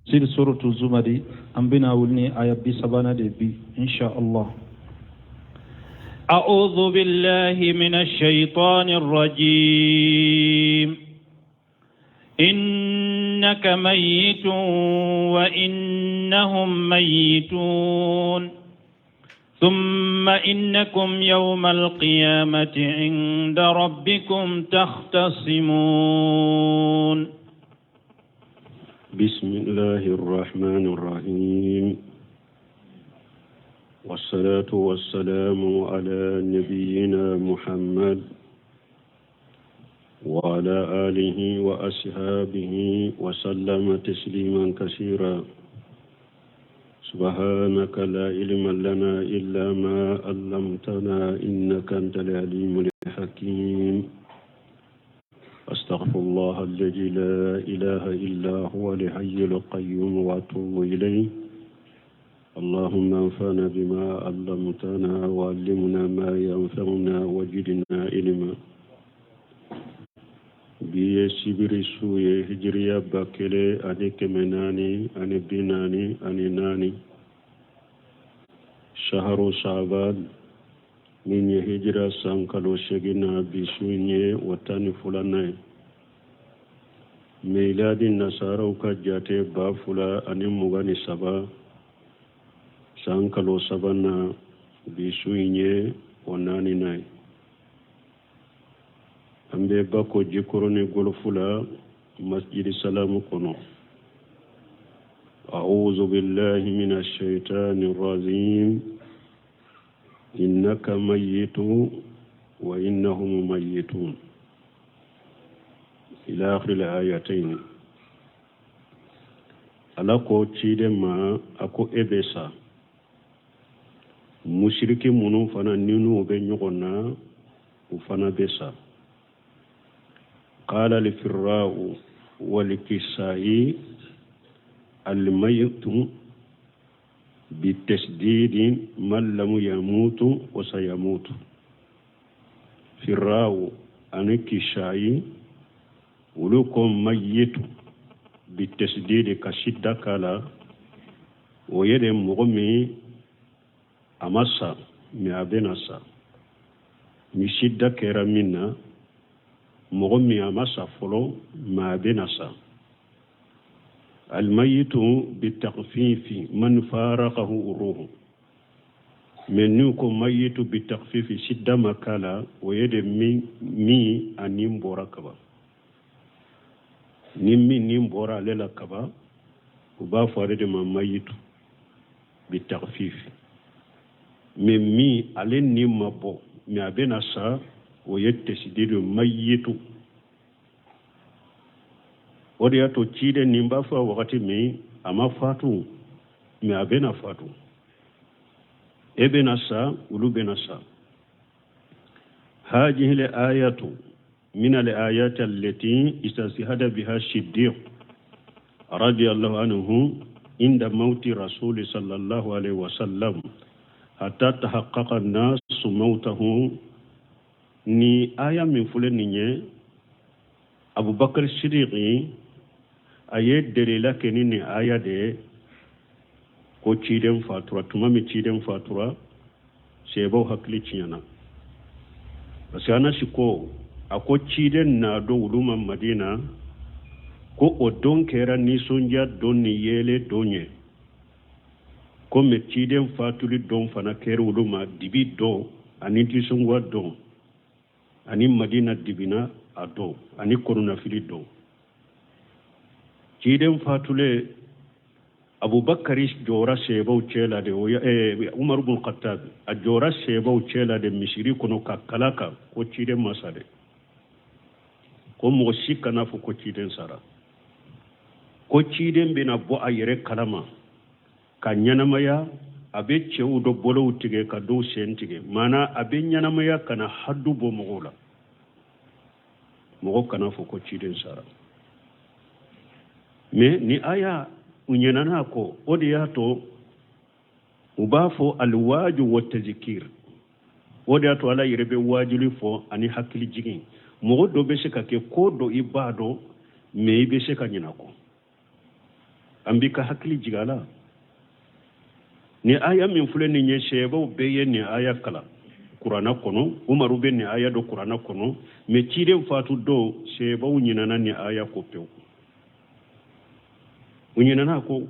Tafsir suratu zumari, an bɛna wuli ni aya 30nan de bi, insha Allah. أعوذ بالله من الشيطان الرجيم. إنك ميت وإنهم ميتون، ثم إنكم يوم القيامة عند ربكم تختصمون. بسم الله الرحمن الرحيم، والصلاة والسلام على نبينا محمد وعلى آله وأصحابه وسلم تسليما كثيرا. سبحانك لا علم لنا إلا ما علمتنا إنك أنت العليم الحكيم. أستغفر الله الذي لا إله إلا هو الحي القيوم وأتوب إليه. اللهم انفعنا بما علمتنا وعلمنا ما ينفعنا وزدنا علما. Bi ye sibiri su ye, hijiriya 1444, shaharu shaban, min ye hijira san kalo 8 na, bi su in ye o 12nan ye. Miladi nasaraw ka jate 2023, san kalo sabanan, bi su in ye o naaninan ye. An bɛ Bako Jikɔrɔni Gɔlɔfu la, Masjidi Salamu kɔnɔ. أعوذ بالله من الشيطان الرجيم. إنك ميت وإنهم ميتون، إلى آخر الآيتين. Ala ko ciden ma, a ko e bɛ sa, musiriki minnu fana ni n'u bɛ ɲɔgɔn na, u fana bɛ sa. قال الفراء والكسائي: الميت بالتشديد من لم يموت وسيموت. Firaw ani Kisayi, olu ko mayitu bitasdidi, ka sidda k'a la, o ye de mɔgɔ min a ma sa mais a bɛna sa. Ni sidda kɛra min na, mɔgɔ min a ma sa fɔlɔ mais a bɛna sa. Almayitu bitakfifi man faraqahu ruhu. Mais n'u ko mayitu bitakfifi, sidda ma k'a la, o ye de min min a nin bɔra kaban. Ni min nin bɔra ale la kaban, u b'a fɔ ale de ma mayitu bitakfifi. Mais min ale nin ma bɔ mais a bɛna sa, o ye tɛsididu mayitu. O de y'a to ciden nin b'a fɔ wagati min, a ma fatu mais a bɛna fatu. E bɛna sa, olu bɛna sa. هذه الآية من الآيات التي استشهد بها الصديق رضي الله عنه عند موت رسول صلى الله عليه وسلم حتى تحقق الناس موته. Ni aya min filɛ nin ye, Abubakar Sidiki a ye delila kɛ ni nin aya de ye ko ciden fatura. Tuma min ciden fatura, sebaw hakili tiɲɛna, parce que Anasi ko, a ko ciden na don olu ma Madina, ko o don kɛra nisɔndiya don ni yeele don ye, komi ciden fatuli don fana kɛra olu ma dibi don ani nisɔngoya don, ani Madina dibina a don ani kɔnɔnafili don. Ciden fatulen, Abubakari jɔra sebaw cɛ la de, o Umaru bun Khattab a jɔra sebaw cɛ la de misiri kɔnɔ ka kala kan ko ciden ma sa dɛ, ko mɔgɔ si kana fɔ ko ciden sara, ko ciden bɛna bɔ a yɛrɛ kalama ka ɲɛnamaya. A bɛ cɛw dɔ bolow tigɛ ka dɔw sen tigɛ, maana a bɛ ɲɛnamaya ka na hadu bɔ mɔgɔw la, mɔgɔ kana fɔ ko ciden sara. Mais ni aya u ɲinɛna kɔ, o de y'a to u b'a fɔ alwaaju wa tazikir. O de y'a to Ala yɛrɛ bɛ waajuli fɔ ani hakili jigin. Mɔgɔ dɔ bɛ se ka kɛ ko dɔ i b'a dɔn, mais i bɛ se ka ɲinɛ kɔ. An b'i ka hakili jigin a la. Nin aya min filɛ nin ye, sɛbɛw bɛɛ ye nin aya kalan kuranna kɔnɔ, Umaru bɛ nin aya dɔn kuranna kɔnɔ, mais ciden fatu don, sɛbɛw ɲinana nin aya kɔ pewu. U ɲinana ko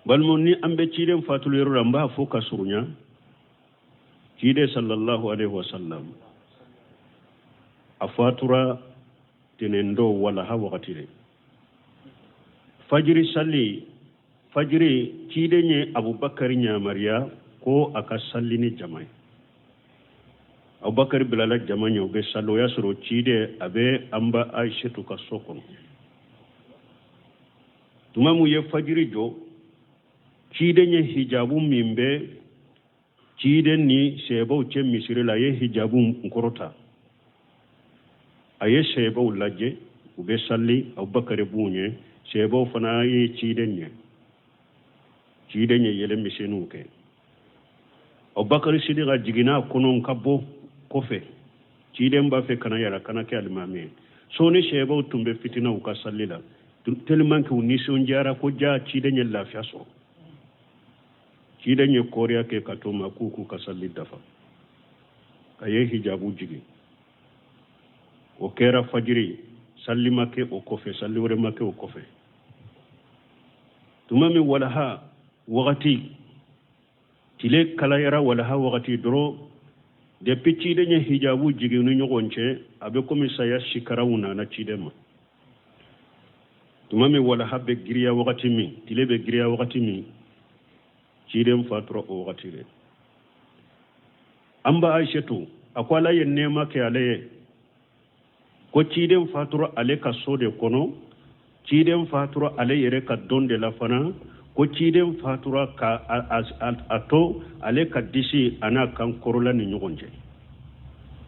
balimaw, ni an bɛ ciden fatuli yɔrɔ la, n b'a fɔ ka surunya. Ciden sallallahu alaihi wasallam a fatura tɛnɛn don walaha wagati de, fajiri sali. Fajiri, ciden ye Abubakari yamaruya ko a ka sali ni jama ye. Abubakari bilala jama ɲɛ, u bɛ sali. O y'a sɔrɔ ciden a bɛ an ba Ayisetu ka so kɔnɔ. Tuma min ye fajiri jɔ, ciden ye hijabu min bɛ ciden ni sɛbɛw cɛ misiri la, a ye hijabu kɔrɔta, a ye sɛbɛw lajɛ, u bɛ sali. Abubakari b'u ɲɛ, sɛbɛw fana ye ciden ɲɛ. Ciden ye yɛlɛ misɛnninw kɛ. Abubakari Sidika jiginna a kɔnɔ ka bɔ kɔfɛ. Ciden b'a fɛ kana yɛrɛ kana kɛ alimami ye. Sɔɔni sɛbɛw tun bɛ fitina u ka sali la, tellement que u nisɔndiyara ko ja ciden ye lafiya sɔrɔ. Ciden ye kɔriya kɛ ka to ma k'u k'u ka sali dafa. A ye hijabu jigin. O kɛra fajiri, sali ma kɛ o kɔfɛ, sali wɛrɛ ma kɛ o kɔfɛ. Tuma min walaha wagati tile kalayara, walaha wagati dɔrɔn, depuis ciden ye hijabu jigin ni ɲɔgɔn cɛ, a bɛ komi saya sikaraw nana ciden ma. Tuma min walaha bɛ giriya wagati min, tile bɛ giriya wagati min, ciden fatura o wagati de. An ba Ayisetu a ko Ala ye nɛɛma kɛ ale ye ko ciden fatura ale ka so de kɔnɔ, ciden fatura ale yɛrɛ ka don de la fana, ko ciden fatura ka a to ale ka disi a n'a kan kɔrɔla ni ɲɔgɔn cɛ,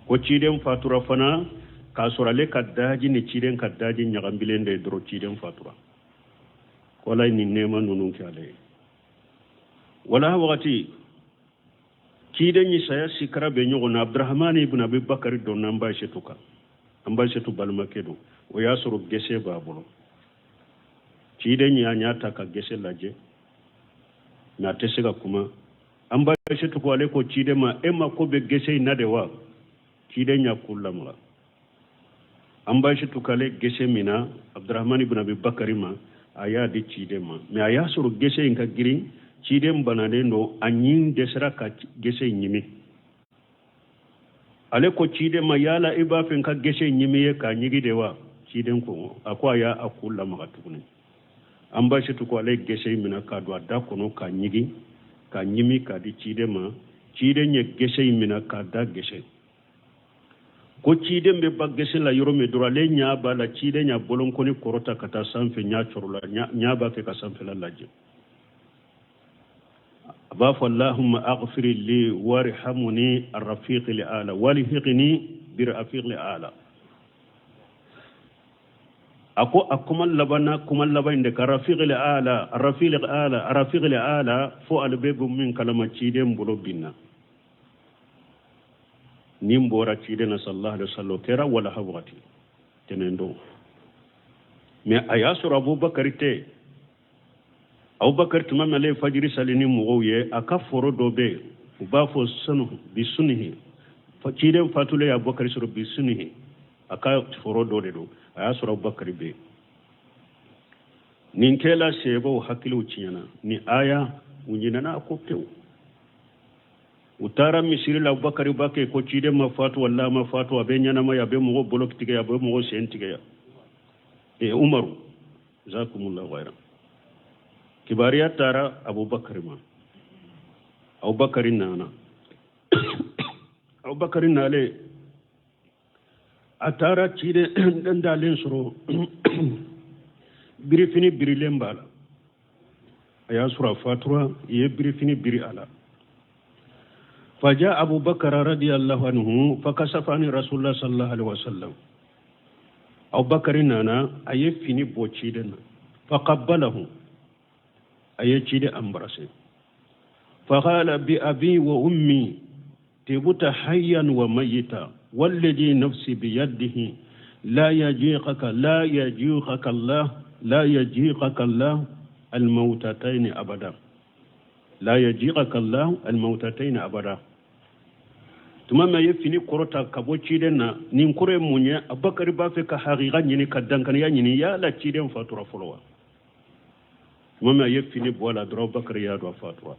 ko ciden fatura fana k'a sɔrɔ ale ka daji ni ciden ka daji ɲagambilen de dɔrɔn ciden fatura. Ko Ala ye nin nɛɛma ninnu kɛ ale ye. Wala wagati ciden ye saya sikara bɛ ɲɔgɔn na, Abdurahamani ibn Abi Bakari donna an ba Ayisetu kan. An ba Ayisetu balimakɛ don. O y'a sɔrɔ gese b'a bolo. Ciden y'a ɲa ta ka gese lajɛ, mais a tɛ se ka kuma. An ba Ayisetu ko ale ko ciden ma, e ma ko bɛ gese in na de wa? Ciden y'a kun lamaga. An ba Ayisetu k'ale gese min na Abdurahamani ibn Abi Bakari ma, a y'a di ciden ma, mais a y'a sɔrɔ gese in ka girin. Ciden bananen don, a ɲin dɛsɛra ka gese in ɲimi. Ale ko ciden ma, yala i b'a fɛ n ka gese in ɲimi ye k'a ɲigi de wa? Ciden ko, a ko a y'a a kun lamaga tuguni. An ba Ayisetu ko ale ye gese in minɛ k'a don a da kɔnɔ k'a ɲigi, k'a ɲimi, k'a di ciden ma. Ciden ye gese in minɛ k'a da gese. Ko ciden bɛ ba gese la yɔrɔ min dɔrɔn, ale ɲa b'a la ciden y'a bolonkɔni kɔrɔta ka taa sanfɛ, ɲa cɔrɔ la, ɲa b'a kɛ ka sanfɛla lajɛ. A b'a fɔ allahumma aghfir li warhamni arrafiqi li ala walhiqni bi rafiqi li ala. A ko a kuma labanna kuma laban in de ka rafiqi li ala, rafiqi li ala, rafiqi li ala, fo ale bɛ bɔ min kalama, ciden bolo binna nin bɔra ciden na sallallahu alaihi wasallam. Kɛra walaha wagati tɛnɛn don, mais a y'a sɔrɔ Abubakari tɛ. Abubakari tuma min ale ye fajiri sali ni mɔgɔw ye, a ka foro dɔ bɛ yen, u b'a fɔ sunu bi sunihi. Ciden fatulen ye Abubakari sɔrɔ bi sunihi, a ka foro dɔ de don. A y'a sɔrɔ Abubakari bɛ yen. Nin kɛla sɛbɛw hakiliw tiɲɛna ni aya, u ɲinɛna a ko pewu. U taara misiri la, Abubakari b'a kɛ ko ciden ma fatu, wala ma fatu, a bɛ ɲɛnamaya, a bɛ mɔgɔ bolo tigɛ, a bɛ mɔgɔ sen tigɛ. E Umaru, jazakumullahu khairan. Kibaruya taara Abubakari ma. Abubakari nana. Abubakari nalen, a taara ciden dalen sɔrɔ, birifini birilen b'a la. A y'a sɔrɔ a fatura, i ye birifini biri a la. Faja Abubakar radiyallahu anhu fakasafa ani rasulullah sallallahu alaihi wasallam. Abubakar nana, a ye fini bɔ ciden na. Faqabbalahu, a ye ciden embrasser. Faqala bi abi wa ummi tibuta hayyan wa mayyita walladhi nafsi biyadihi la yajiqaka la yajiqaka Allah. La yajiqaka Allah almautataini abada, la yajiqaka Allah almautataini abada. Tuma min a ye fini kɔrɔta ka bɔ ciden na, nin kɔrɔ ye mun ye? Abubakari b'a fɛ ka hakika ɲini, ka dankaniya ɲini, yala ciden fatura fɔlɔ wa? Tuma min a ye fini bɔ a la dɔrɔn, Abubakari y'a dɔn a fatura.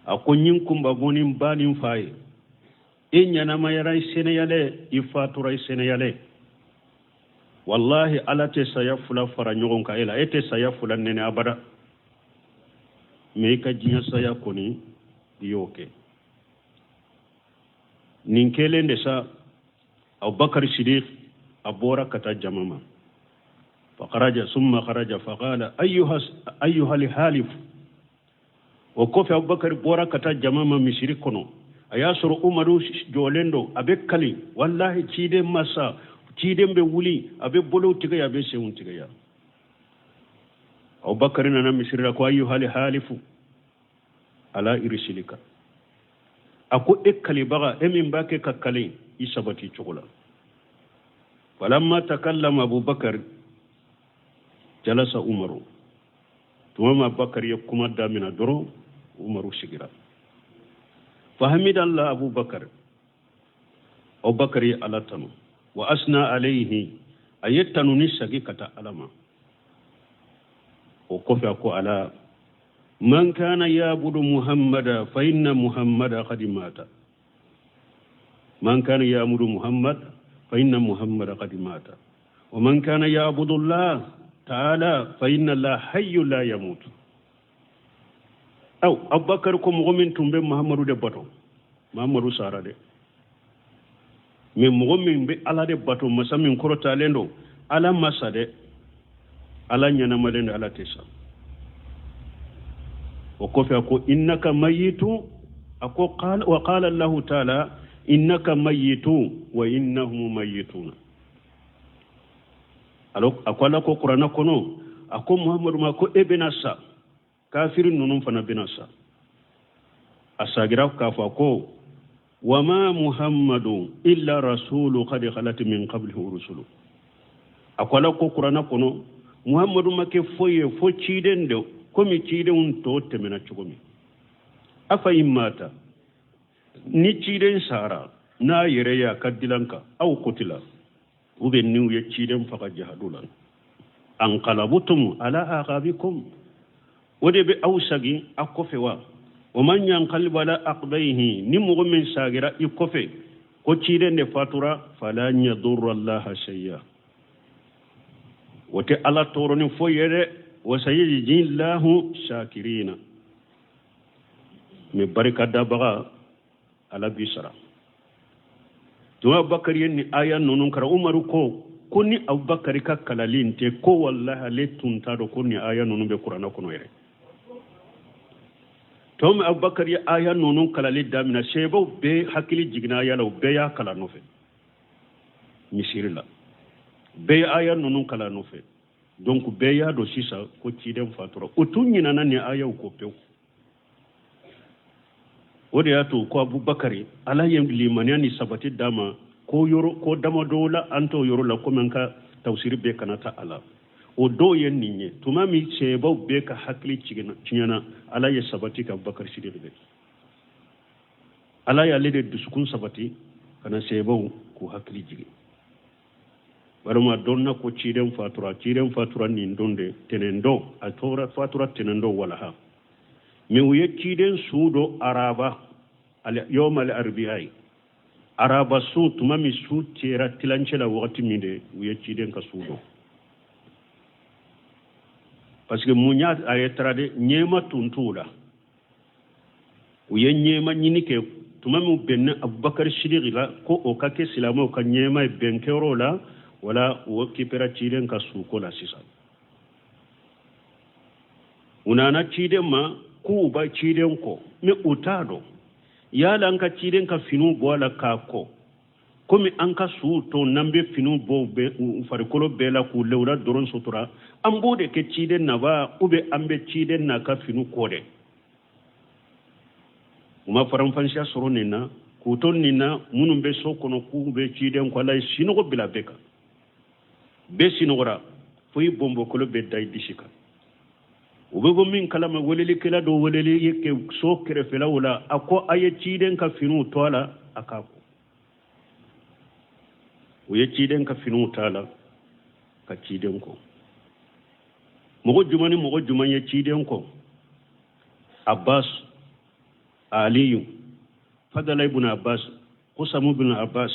A ko n ye n kunba bɔ ni n ba ni n fa ye, e ɲɛnamayara i sɛnɛyalɛ, i fatura i sɛnɛyalɛ. Walahi Ala tɛ saya fila fara ɲɔgɔn kan e la, e tɛ saya fila nɛnɛ abada. Mɛ i ka diɲɛ saya kɔni i y'o kɛ. Nin kɛlen de sa, Abubakar Sidik a bɔra ka taa jama ma. Fakaraja summa kharaja faqala ayyuha ayyuha alhalif. O kɔfɛ Abubakar bɔra ka taa jama ma misiri kɔnɔ. A y'a sɔrɔ Umaru jɔlen don, a bɛ kali, walahi ciden ma sa, ciden bɛ wuli, a bɛ bolow tigɛ, a bɛ senw tigɛ yan. Abubakar nana misiri la ko ayyuha alhalifu ala irisilika. A ko e kalibaga, e min b'a kɛ ka kali, i sabati cogo la. Falamma takallama Abubakar jalasa Umaru. Tuma min Abubakar ye kuma damina dɔrɔn, Umaru sigira. Fahamidallah Abubakar, Abubakar ye Ala tanu. Wa asna alayhi, a ye tanuni sagi ka taa Ala ma. O kɔfɛ a ko ala man kana yabudu Muhammada fa inna Muhammada qad mata. Man kana yabudu Muhammad fa inna Muhammada qad mata. Wa man kana yabudu Allah ta'ala fa inna Allah hayyu la yamut. Aw Abubakar ko mɔgɔ min tun bɛ Muhammadu de bato, Muhammadu sara dɛ. Mɛ mɔgɔ min bɛ Ala de bato, masa min kɔrɔtalen don, Ala ma sa dɛ, Ala ɲɛnamalen don, Ala tɛ sa. O kɔfɛ a ko innaka mayitu, a ko wa qala Allahu ta'ala innaka mayitu wa innahum mayituna. A ko Ala ko kuranɛ kɔnɔ, a ko Muhammadu ma ko e bɛna sa, kafiri ninnu fana bɛna sa. A sagira k'a fɔ ko wa ma Muhammadu illa rasulu qad khalat min qablihi rusulu. A ko Ala ko kuranɛ kɔnɔ, Muhammadu ma kɛ foyi ye fo ciden de, komi cidenw tɔw tɛmɛna cogo min. Afa in mata, ni ciden sara n'a yɛrɛ ye a ka dilan kan, aw kotila, ou bien n'u ye ciden faga jihadu la, anqalabutum ala aqabikum, o de bɛ aw sagin a kɔfɛ wa? Wa man yanqalib ala aqbayhi, ni mɔgɔ min sagira i kɔfɛ ko ciden de fatura, falan yadurra allaha shay'a, o tɛ Ala tɔɔrɔ ni foyi ye dɛ. Wa sayajzi llahu shakirina, mɛ barika dabaga Ala b'i sara. Tuma Abubakar ye nin aya ninnu kalan, Umaru ko ni Abubakar ka kalali in tɛ, ko walahi ale tun t'a dɔn ko nin aya ninnu bɛ kuranɛ kɔnɔ yɛrɛ. Tuma min Abubakar ye aya ninnu kalali daminɛ, seebaw bɛɛ hakili jiginna aya la, u bɛɛ y'a kalan nɔfɛ misiri la, bɛɛ ye aya ninnu kalan nɔfɛ. Donc bɛɛ y'a dɔn sisan ko ciden fatura. U tun ɲinana nin ayaw kɔ pewu. O de y'a to ko Abubakari, Ala ye limaniya ni sabati d'a ma ko yɔrɔ ko damadɔ la, an t'o yɔrɔ la komi an ka tawusiri bɛɛ kana taa a la. O dɔw ye nin ye, tuma min sɛbaw bɛɛ ka hakili tiɲɛna, Ala ye sabati ka Abubakari Sidiki de. Ala y'ale de dusukun sabati ka na sɛbaw k'u hakili jigin. Walima dɔnna ko ciden fatura, ciden fatura nin don de, tɛnɛn don, a tora fatura tɛnɛn don walaha. Mɛ u ye ciden su don araba, yawma al arbi'a ye. Araba su, tuma min su cɛra tilancɛ la wagati min de, u ye ciden ka su don. Parce que mun y'a a ye tara de, ɲɛma tun t'u la. U ye ɲɛma ɲini kɛ tuma min bɛnna Abubakar Sidiki la ko o ka kɛ silamɛw ka ɲɛma ye bɛnkɛyɔrɔ la, wala u occupera ciden ka suko la sisan. U nana ciden ma k'u ba ciden kɔ, mɛ u t'a dɔn yala an ka ciden ka finiw bɔ a la k'a kɔ, komi an ka suw to n'an bɛ finiw bɔ u farikolo bɛɛ la k'u lewura dɔrɔn sutura, an b'o de kɛ ciden na wa, ou bien an bɛ ciden n'a ka finiw kɔ dɛ. U ma faranfasiya sɔrɔ nin na, k'u to nin na, minnu bɛ so kɔnɔ k'u bɛ ciden kɔ, Ala ye sinɔgɔ bila bɛɛ kan, bɛɛ sinɔgɔra. Fo i bɔnbɔkolo bɛ da i disi kan. U bɛ bɔ min kalama, welelikɛla dɔ weleli ye kɛ so kɛrɛfɛlaw la, a ko a ye ciden ka finiw to a la, a k'a ko. U ye ciden ka finiw t'a la ka ciden ko. Mɔgɔ jumɛn ni mɔgɔ jumɛn ye ciden ko? Abbas, Aliyu, Fadala ibn Abbas, Qusamu ibn Abbas,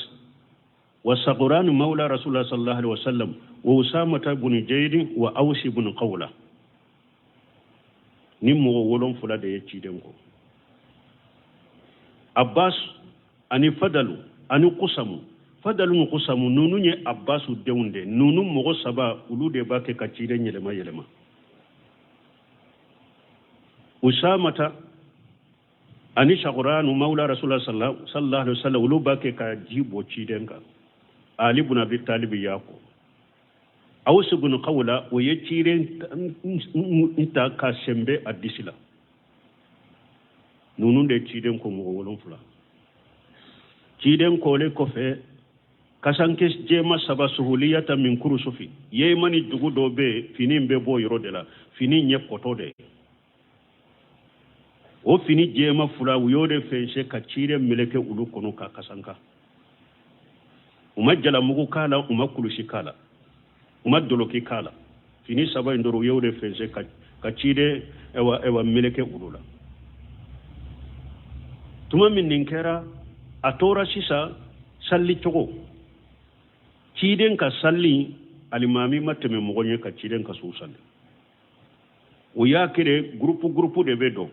wa Saghran mawla Rasulullah sallallahu alaihi wasallam, wa Usama ibn Zaid, wa Aws ibn Qawla. Ni mɔgɔ 7 de ye ciden ko. Abbas ani Fadalu ani Qusamu, Fadalu ni Qusamu ninnu ye Abbasu denw de. Ninnu mɔgɔ 3 olu de b'a kɛ ka ciden yɛlɛma yɛlɛma. Usamata ani Saghran mawla Rasulullah sallallahu alaihi wasallam olu b'a kɛ ka ji bɔ ciden kan. Ali ibn Abi Talib y'a ko. Aws ibn Qawla o ye ciden ta ka sɛnbɛ a disi la. Ninnu de ciden ko mɔgɔ 7. Ciden kolen kɔfɛ, kasanke jɛma 3 suhuliyata min kurusufi, yemani dugu dɔ bɛ yen, fini bɛ bɔ yɔrɔ de la, fini ɲɛ kɔtɔ de ye. O fini jɛma 2 u y'o de fɛnsɛ ka ciden meleke olu kɔnɔ ka kasanka. U ma jalamugu k'a la, u ma kulusi k'a la, u ma doloki k'a la. Fini 3 in dɔrɔn u y'o de fɛnsɛ ka ciden ɛwa meleke olu la. Tuma min nin kɛra, a tora sisan salli cogo. Ciden ka salli, alimami ma tɛmɛ mɔgɔ ɲɛ ka ciden ka so salli. O y'a kɛra gurupu gurupu de bɛ don.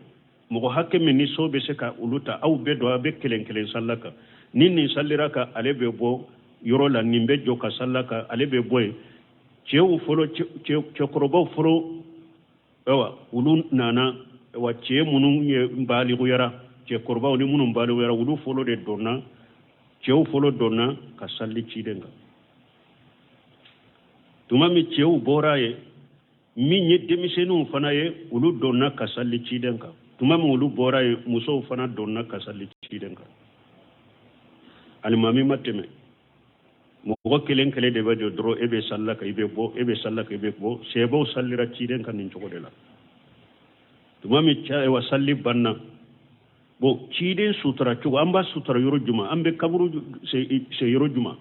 Mɔgɔ hakɛ min ni so bɛ se ka olu ta, aw bɛ don, a bɛ kelen kelen salla kan. Ni nin sallira kan, ale bɛ bɔ yɔrɔ la, nin bɛ jɔ ka salla kan, ale bɛ bɔ yen. Cɛw fɔlɔ, cɛkɔrɔbaw fɔlɔ, ayiwa, olu nana, ayiwa, cɛ minnu ye baliguyara, cɛkɔrɔbaw ni minnu baliguyara, olu fɔlɔ de donna, cɛw fɔlɔ donna ka salli ciden kan. Tuma min cɛw bɔra yen, min ye denmisɛnninw fana ye, olu donna ka salli ciden kan. Tuma min olu bɔra yen, musow fana donna ka salli ciden kan. Alimami ma tɛmɛ. Mɔgɔ kelen kelen de bɛ jɔ dɔrɔn, e bɛ salli kan, i bɛ bɔ, e bɛ salli kan, i bɛ bɔ. Sɛbɛw sallira ciden kan nin cogo de la. Tuma min ayiwa, salli banna. Bon, ciden sutura cogo, an b'a sutura yɔrɔ jumɛn? An bɛ kaburu se yɔrɔ jumɛn?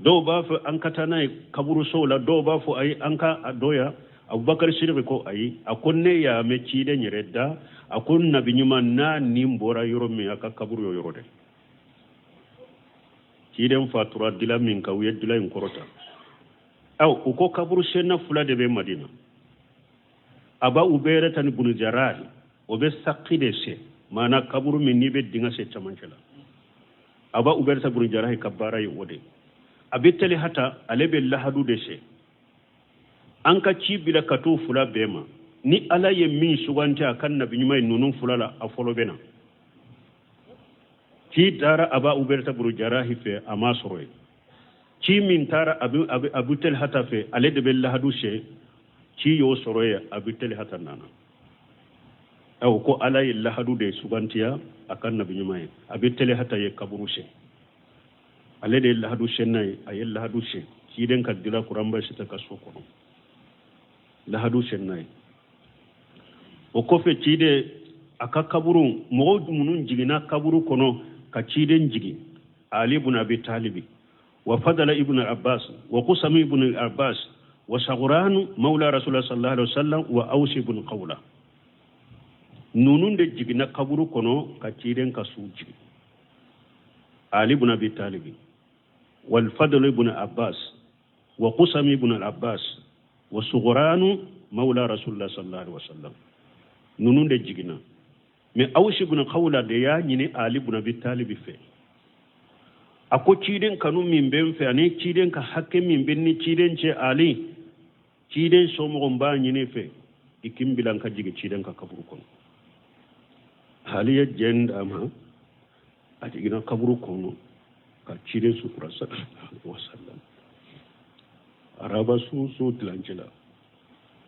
Dɔw b'a fɔ an ka taa n'a ye kaburusow la, dɔw b'a fɔ ayi, an ka a dɔ yan. Abubakar Sidiki ko ayi, a ko ne y'a mɛn ciden yɛrɛ da, a ko nabi ɲuman n'a nin bɔra yɔrɔ min, a ka kaburu y'o yɔrɔ de. Ciden fatura dila min kan, u ye dila in kɔrɔta. Aw, u ko kaburu senna 2 de bɛ Madina. Aba Ubaydata ni Bunu Jarrahi, o bɛ saki de se, maana kaburu min n'i bɛ dingɛ sen cɛmancɛ la. Aba Ubaydata Bunu Jarrahi ka baara ye o de ye. A bɛ Talihata, ale bɛ lahadu de se. An ka ci bila ka t'o 2 bɛɛ ma. Ni Ala ye min suganti a ka nabi ɲuman ye ninnu 2 la, a fɔlɔ bɛ na. Ci taara Aba Ubaydata Bunu Jarrahi fɛ, a m'a sɔrɔ yen. Ci min taara Abu Talihata fɛ, ale de bɛ lahadu se. Ci y'o sɔrɔ yen, Abu Talihata nana. Aw ko Ala ye lahadu de sugantiya a ka nabi ɲuman ye. Abu Talihata ye kaburu se. Ale de ye lahadu senna ye, a ye lahadu se. Ciden ka dila kuranba sita ka so kɔnɔ. Lahadu senna ye. O kɔfɛ ciden a ka kaburu, mɔgɔw minnu jiginna kaburu kɔnɔ ka ciden jigin, Ali ibn Abi Talib, wa Fadala ibn Abbas, wa Qusam ibn Abbas, wa Saghran mawla Rasulullah sallallahu alaihi wasallam, wa Aws ibn Qawla. Ninnu de jiginna kaburu kɔnɔ ka ciden ka su jigin. Ali ibn Abi Talib, wal Fadl ibn Abbas, wa Qusam ibn Abbas, wa Sughran mawla Rasulullah sallallahu alaihi wasallam. Ninnu de jiginna. Mais Aws ibn Qawla de y'a ɲini Ali ibn Abi Talib fɛ. A ko ciden kanu min bɛ n fɛ ani ciden ka hakɛ min bɛ ni ciden cɛ Ali, ciden somɔgɔw b'a ɲini fɛ, i k'i bila n ka jigin ciden ka kaburu kɔnɔ. Ali ye jɛn d'a ma, a jiginna kaburu kɔnɔ ka ciden sutura sallallahu alaihi wasallam. Araba su su tilancɛ la,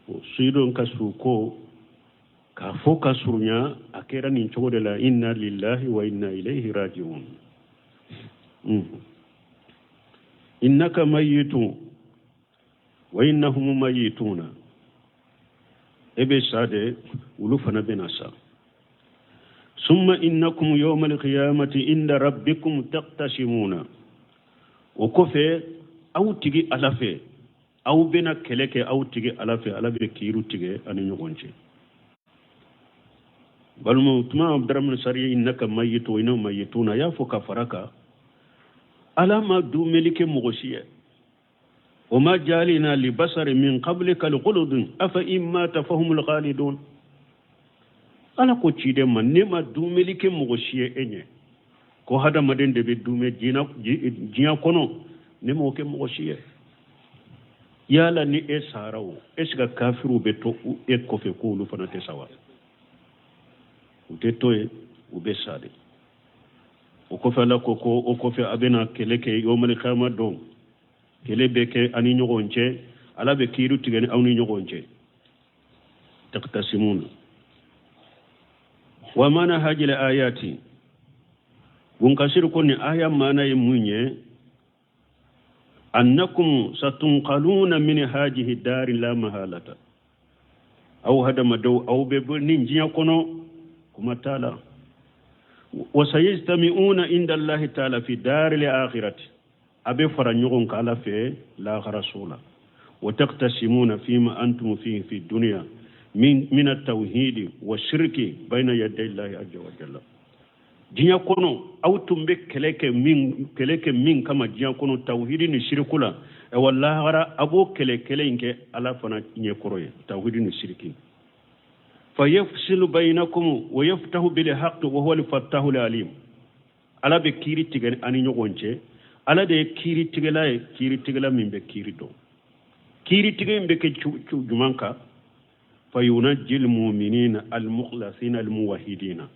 o sidon ka su ko k'a fɔ ka surunya, a kɛra nin cogo de la, inna lillahi wa inna ilayhi raji'un. Innaka mayyitun. Wa innahum mayituna, e bɛ sa de, olu fana bɛna sa. Summa innakum yawma alqiyamati inda rabbikum taqtasimuna, o kɔfɛ aw tigi Ala fɛ, aw bɛna kɛlɛ kɛ aw tigi Ala fɛ, Ala bɛ kiiriw tigɛ ani ɲɔgɔn cɛ. Balimaw, tuma Abdramani Sari innaka mayitu wa innahum mayituna, a y'a fɔ ka fara kan, Ala ma dumeli kɛ mɔgɔ si ye. Wa ma jalina li basari min qablika al-khulud afa in mata fahumul khalidun. Ala ko ciden ma, ne ma dumeli kɛ mɔgɔ si ye e ɲɛ, ko hadamaden de bɛ dume diɲɛ kɔnɔ, ne m'o kɛ mɔgɔ si ye. Yala ni e sara o, est ce que kafiriw bɛ to e kɔfɛ k'olu fana tɛ sa wa? U tɛ to yen, u bɛ sa de. O kɔfɛ Ala ko ko o kɔfɛ a bɛna kɛlɛ kɛ yawmal qiyama don, kɛlɛ bɛ kɛ ani ɲɔgɔn cɛ, Ala bɛ kiiri tigɛ ni aw ni ɲɔgɔn cɛ. Taqtasimuna wa mana hajila ayati bunkasiri ko nin aya maana ye mun ye? Annakum satunqaluna min hajihi dari la mahalata, aw hadamadenw aw bɛ bɔ nin diɲɛ kɔnɔ, kuma t'a la. Wa sayajtami'una inda Allahi ta'ala fi dari al-akhirati, a bɛ fara ɲɔgɔn kan Ala fɛ laharaso la. Wa taqtasimuna fima antum fihi fi dunya min at-tawhidi wa shirki bayna yaday Allahi azza wa jalla. Diɲɛ kɔnɔ aw tun bɛ kɛlɛ kɛ min kama diɲɛ kɔnɔ, tawhidi ni shiriku la, ayiwa lahara a b'o kɛlɛ kɛlɛ in kɛ Ala fana ɲɛkɔrɔ ye, tawhidi ni shiriki. Fa yafsilu baynakum wa yaftahu bil haqqi wa huwa al fattahu al alim. Ala bɛ kiiri tigɛ ani ɲɔgɔn cɛ, Ala de ye kiiri tigɛla ye, kiiri tigɛla min bɛ kiiri dɔn. Kiiri tigɛ in bɛ kɛ jumɛn kan? Fa yunajjil mu'minina al mukhlasina al muwahhidina,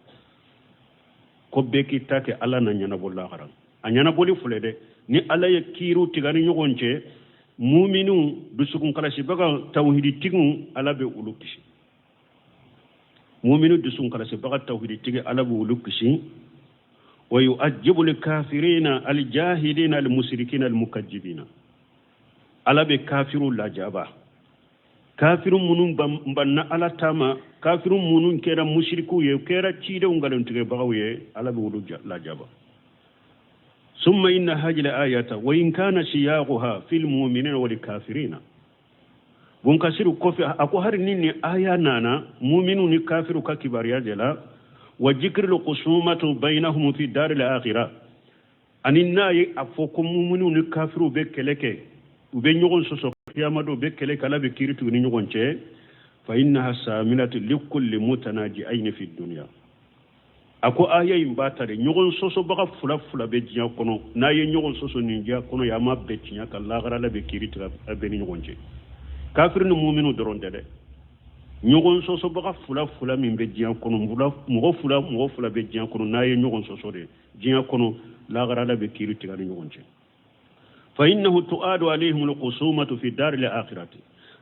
ko bɛɛ k'i ta kɛ Ala na ɲɛnabɔ lahara. A ɲɛnabɔli filɛ dɛ, ni Ala ye kiiriw tigɛ ani ɲɔgɔn cɛ, muminiw dusukunkalasibaga tawhiditigiw Ala bɛ olu kisi. Muminu dusukunkalasibaga tawhiditigi Ala bɛ olu kisi. Wa yu'ajjibu al-kafirina al-jahidina al-mushrikina al-mukajjibina, Ala bɛ kafiriw lajaba, kafiru minnu banna Ala ta ma, kafiru minnu kɛra musirikiw ye, kɛra cidenw nkalontigɛbagaw ye, Ala bɛ olu lajaba. Summa inna hadhihi al-ayata wa in kana siyaquha fil mu'minina wal kafirina. Bunkasiru kɔfɛ a ko hari ni nin aya nana muminu ni kafiru ka kibaruya de la, wa jikril khusumatu bainahum fi daril akhirah, ani n'a ye a fɔ ko muminu ni kafiru bɛ kɛlɛ kɛ, u bɛ ɲɔgɔn sɔsɔ kiyama don, u bɛ kɛlɛ kɛ, Ala bɛ kiiri tigɛ ni ɲɔgɔn cɛ. Fa innaha samilatu likulli mutanaji'aini fi dunya. A ko aya in b'a ta de, ɲɔgɔn sɔsɔbaga fila fila bɛ diɲɛ kɔnɔ, n'a ye ɲɔgɔn sɔsɔ nin diɲɛ kɔnɔ yan, a ma bɛn tiɲɛ kan, lahara Ala bɛ kiiri tigɛ a bɛɛ ni ɲɔgɔn cɛ. Kafiri ni muminu dɔrɔn tɛ dɛ, ɲɔgɔn sɔsɔbaga fila fila min bɛ diɲɛ kɔnɔ, mɔgɔ fila mɔgɔ fila bɛ diɲɛ kɔnɔ, n'a ye ɲɔgɔn sɔsɔ de diɲɛ kɔnɔ, lahara Ala bɛ kiiri tigɛ ni ɲɔgɔn cɛ. Fa innahu tu'adu alayhim al-khusumatu fi dari al-akhirati,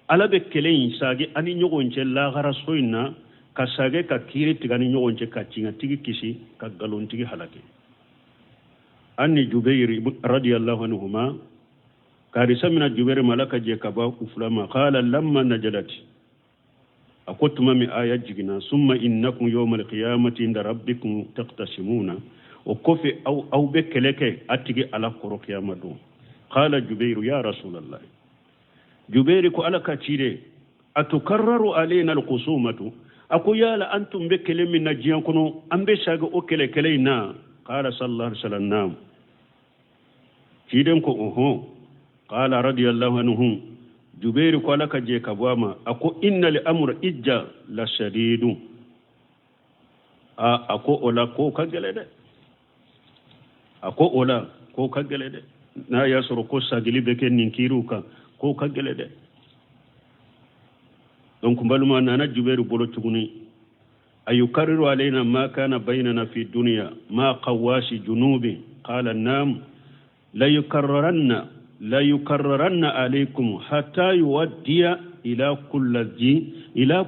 Ala bɛ kɛlɛ in sage ani ɲɔgɔn cɛ lahara so in na, ka sage ka kiiri tigɛ ni ɲɔgɔn cɛ, ka tiɲɛtigi kisi, ka nkalontigi halaki. Anni Jubair radiyallahu anhuma, karisa mina Jubair ma, Ala ka jɛ ka bɔ u fila ma, qala lamma najalat, a ko tuma min aya jiginna, summa innakum yawma alqiyamati inda rabbikum taqtasimuna, o kɔfɛ aw bɛ kɛlɛ kɛ a tigi Ala kɔrɔ kiyama don. Qala Jubairu ya Rasulallah, Jubairu ko Ala ka ciden, atukarraru alayna alkhusumatu, a ko yala an tun bɛ kɛlɛ min na diɲɛ kɔnɔ, an bɛ sagi o kɛlɛ kɛlɛ in na? Qala sallallahu alaihi wasallam naam. Ciden ko ɔhɔn. Qala radiyallahu anhu, Jubairu ko Ala ka jɛ ka bɔ a ma, a ko innal amra ijja la shadidun, a ko o la ko ka gɛlɛn dɛ, a ko o la ko ka gɛlɛn dɛ, n'a y'a sɔrɔ ko sagili bɛ kɛ nin kiiriw kan, ko ka gɛlɛn dɛ. Donc balima nana Jubairu bolo tuguni, ayukarriru alayna ma kana baynana fi dunya ma qawasi junubi, qala naam la yukarraranna la yukarraranna alaykum hatta yuwaddiya ila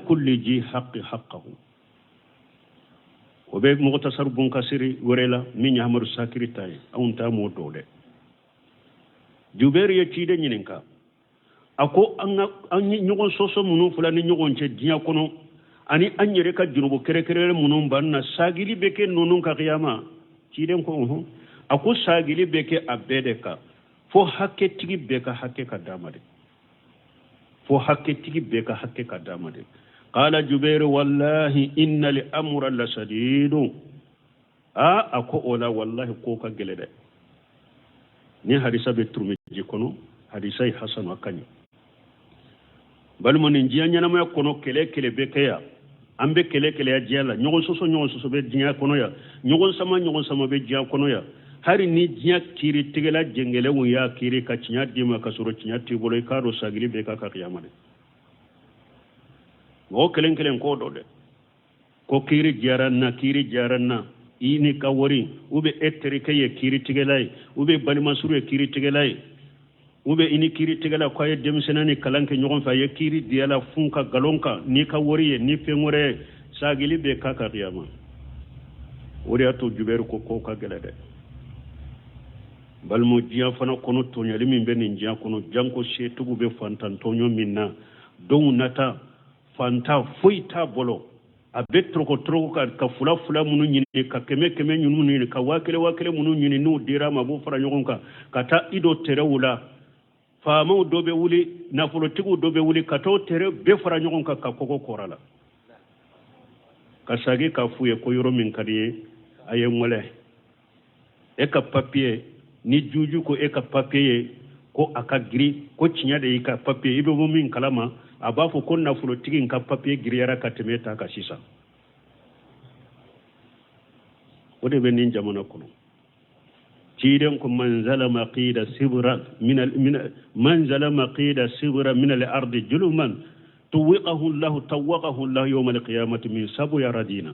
kulli ji haqqi haqqahu. O bɛ Mukhtasar Bunkasiri wɛrɛ la min ye Amadu Sakiri ta ye, anw ta m'o dɔn dɛ. Jubairu ye ciden ɲininka, A ko an ka an ye ɲɔgɔn sɔsɔ minnu fila ni ɲɔgɔn cɛ diɲɛ kɔnɔ, ani an yɛrɛ ka jurumu kɛrɛkɛrɛlen minnu b'an na, sagili bɛ kɛ ninnu kan kiyama. Ciden ko ɔhɔn. A ko sagili bɛ kɛ a bɛɛ de kan, fo hakɛtigi bɛɛ ka hakɛ ka d'a ma de, fo hakɛtigi bɛɛ ka hakɛ ka d'a ma de. Qala Jubairu wallahi inna li amra la sadidu. Aa, a ko o la wallahi ko ka gɛlɛ dɛ. Ni hadisa bɛ Turumiji kɔnɔ, hadisa ye hasanu, a ka ɲi. Balima, nin diɲɛ ɲɛnamaya kɔnɔ, kɛlɛ kɛlɛ bɛ kɛ yan, an bɛ kɛlɛ kɛlɛya diɲɛ la, ɲɔgɔn sɔsɔ ɲɔgɔn sɔsɔ bɛ diɲɛ kɔnɔ yan, ɲɔgɔn sama ɲɔgɔn sama bɛ diɲɛ kɔnɔ yan. Hali ni diɲɛ kiiritigɛla jɛngɛlɛnw y'a kiiri ka tiɲɛ d'i ma ka sɔrɔ tiɲɛ t'i bolo, i k'a dɔn sagili bɛ k'a kan kiyama dɛ. Mɔgɔ kelen kelen k'o dɔn dɛ, ko kiiri diyara n na, kiiri diyara n na. I n'i ka wari, ou bien e terikɛ ye kiiritigɛla ye, ou bien balimasuru ye kiiritigɛla ye, ou bien i ni kiiritigɛla ko a ye denmisɛnnin ni kalan kɛ ɲɔgɔn fɛ, a ye kiiri diya la fun ka nkalon kan n'i ka wari ye, ni fɛn wɛrɛ ye, sagili bɛ k'a kan kiyama. O de y'a to Jubɛri ko ko ka gɛlɛ dɛ. Balimaw, diɲɛ fana kɔnɔ, tɔɲɔli min bɛ nin diɲɛ kɔnɔ, janko setigiw bɛ fantan tɔɲɔ min na, donw nata fantan foyi t'a bolo, a bɛ toroko toroko ka fula fula minnu ɲini, ka kɛmɛ kɛmɛ minnu ɲini, ka 1000 1000 minnu ɲini, n'u dira a ma, a b'o fara ɲɔgɔn kan ka taa i don tɛrɛw la. Faamaw dɔ bɛ wuli, nafolotigiw dɔ bɛ wuli ka t'o tɛrɛ bɛɛ fara ɲɔgɔn kan ka kɔgɔ kɔrɔ la, ka sagi k'a f'u ye ko yɔrɔ min ka di ye, a ye n wele. E ka papiye, ni juju ko e ka papiye ye ko a ka giri, ko tiɲɛ de y'i ka papiye, i bɛ bɔ min kalama, a b'a fɔ ko nafolotigi in ka papiye giriyara ka tɛmɛ e ta kan sisan. O de bɛ nin jamana kɔnɔ. Ciden ko man zalama qida sibra min al min man zalama qida sibra min al ardi juluman tuwiqahu Allah tawaqahu Allah yawm al qiyamati min sabu yaradina.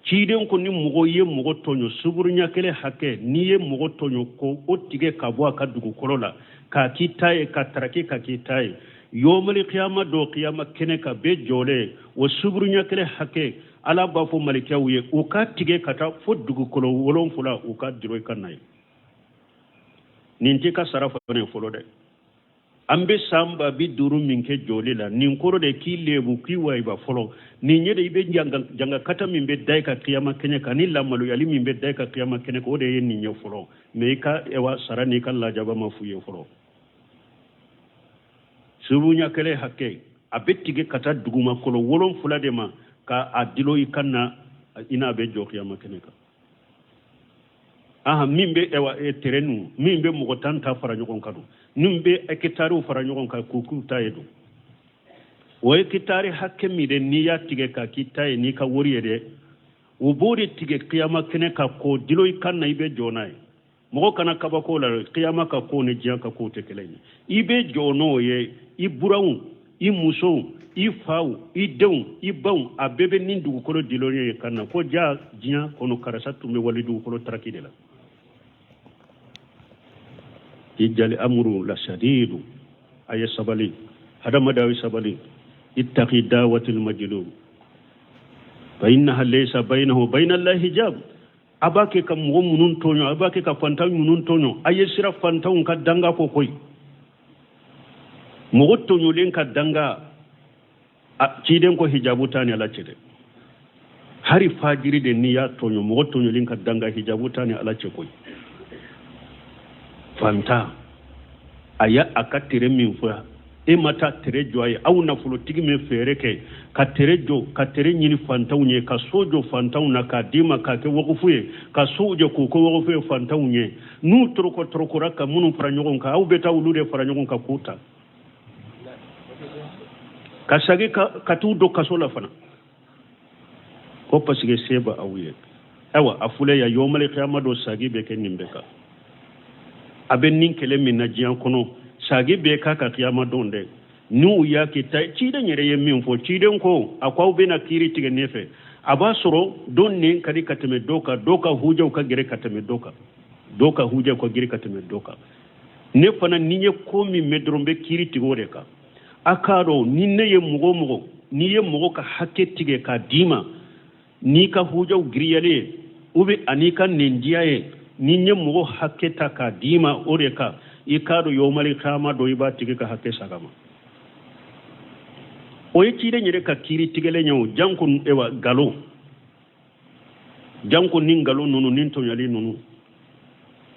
Ciden ko ni mɔgɔ ye mɔgɔ tɔɲɔ suburunya kelen hakɛ, n'i ye mɔgɔ tɔɲɔ ko o tigɛ ka bɔ a ka dugukolo la k'a k'i ta ye, ka taraki ka k'i ta ye, yomali kiyama dɔ, kiyama kɛnɛ ka bɛɛ jɔlen, o suburunya kelen hakɛ, Ala b'a fɔ malikɛw ye u ka tigɛ ka taa fo dugukolo 7, u ka diro i ka na ye. Nin t'i ka sara fana ye fɔlɔ dɛ. An bɛ san 50 000 min kɛ jɔli la, nin kɔrɔ de k'i lebu k'i wayiba fɔlɔ. Nin ye de i bɛ jangakata min bɛ da i ka kiyama kɛnɛ kan, ni lamaloyali min bɛ da i ka kiyama kɛnɛ kan, o de ye nin ye fɔlɔ. Mɛ i ka ewa sara n'i ka lajaba ma f'u ye fɔlɔ. Subunya kelen hakɛ, a bɛ tigɛ ka taa dugumakolo 7 de ma ka a dilo i kan na, i n'a bɛ jɔ kiyama kɛnɛ kan. Aha, min bɛ ewa terrain nu, min bɛ mɔgɔ 10 ta fara ɲɔgɔn kan don, min bɛ hectarew fara ɲɔgɔn kan k'u k'u ta ye don, o hectare hakɛ min dɛ, n'i y'a tigɛ k'a k'i ta ye n'i ka wari ye dɛ, o b'o de tigɛ kiyama kɛnɛ kan k'o dilo i kan na, i bɛ jɔ n'a ye. Mɔgɔ kana kabako la, kiyama ka ko ni diɲɛ ka ko tɛ kelen ye. I bɛ jɔ n'o ye, i buranw, i musow, i faw, i denw, i baw, a bɛɛ bɛ nin dugukolo dilo ye ka na ko ja diɲɛ kɔnɔ karisa tun bɛ wali dugukolo taraki de la. I jali amuru la sadidu. A ye sabali, hadamaden, a ye sabali. Ittaqi dawatil majlum fa innaha laysa baynahu wa bayna allahi hijab. A b'a kɛ ka mɔgɔ minnu tɔɲɔ, a b'a kɛ ka fantan minnu tɔɲɔ, a ye sira fantanw ka danga ko koyi. Mɔgɔ tɔɲɔlen ka danga, a ciden ko hijabu t'a ni Ala cɛ dɛ. Hari fajiri de, n'i y'a tɔɲɔ, mɔgɔ tɔɲɔlen ka danga, hijabu t'a ni Ala cɛ koyi. Fantan, a y'a a ka tere min fɔ, e ma taa tere jɔ a ye. Aw nafolotigi min fɛɛrɛ kɛ ka tere jɔ, ka tere ɲini fantanw ye, ka so jɔ fantanw na k'a d'i ma k'a kɛ wakufu ye, ka sow jɔ k'u kɛ wakufu ye fantanw ye, n'u toroko torokora ka minnu fara ɲɔgɔn kan, aw bɛ taa olu de fara ɲɔgɔn kan k'u ta ka sagi ka t'u don kaso la fana, ko parce que se bɛ aw ye. Ayiwa, a filɛ ya, yomali kiyama dɔ, sagi bɛ kɛ nin bɛɛ kan. A bɛ nin kɛlɛ min na diɲɛ kɔnɔ, sagi bɛ k'a ka kiyama don dɛ. N'u y'a kɛ ta, ciden yɛrɛ ye min fɔ, ciden ko a ko aw bɛna kiiri tigɛ ne fɛ, a b'a sɔrɔ dɔ nɛn ka di ka tɛmɛ dɔ kan, dɔ ka hujaw ka gɛrɛ ka tɛmɛ dɔ kan, dɔ ka hujaw ka gɛrɛ ka tɛmɛ dɔ kan. Ne fana, ni ye ko min mɛn dɔrɔn, bɛ kiiri tigɛ o de kan. A k'a dɔn, ni ne ye mɔgɔ o mɔgɔ, n'i ye mɔgɔ ka hakɛ tigɛ k'a d'i ma n'i ka hujaw giriyalen ye, ou bien an'i ka nɛndiya ye, ni n ye mɔgɔ hakɛ ta k'a d'i ma o de kan, I k'a dɔn yomali kama dɔ i b'a tigi ka hakɛ saga ma. O ye ciden yɛrɛ ka kiiri tigɛlen ye o janko ewa nkalon janko ni nkalon ninnu ni tɔɲɔli ninnu.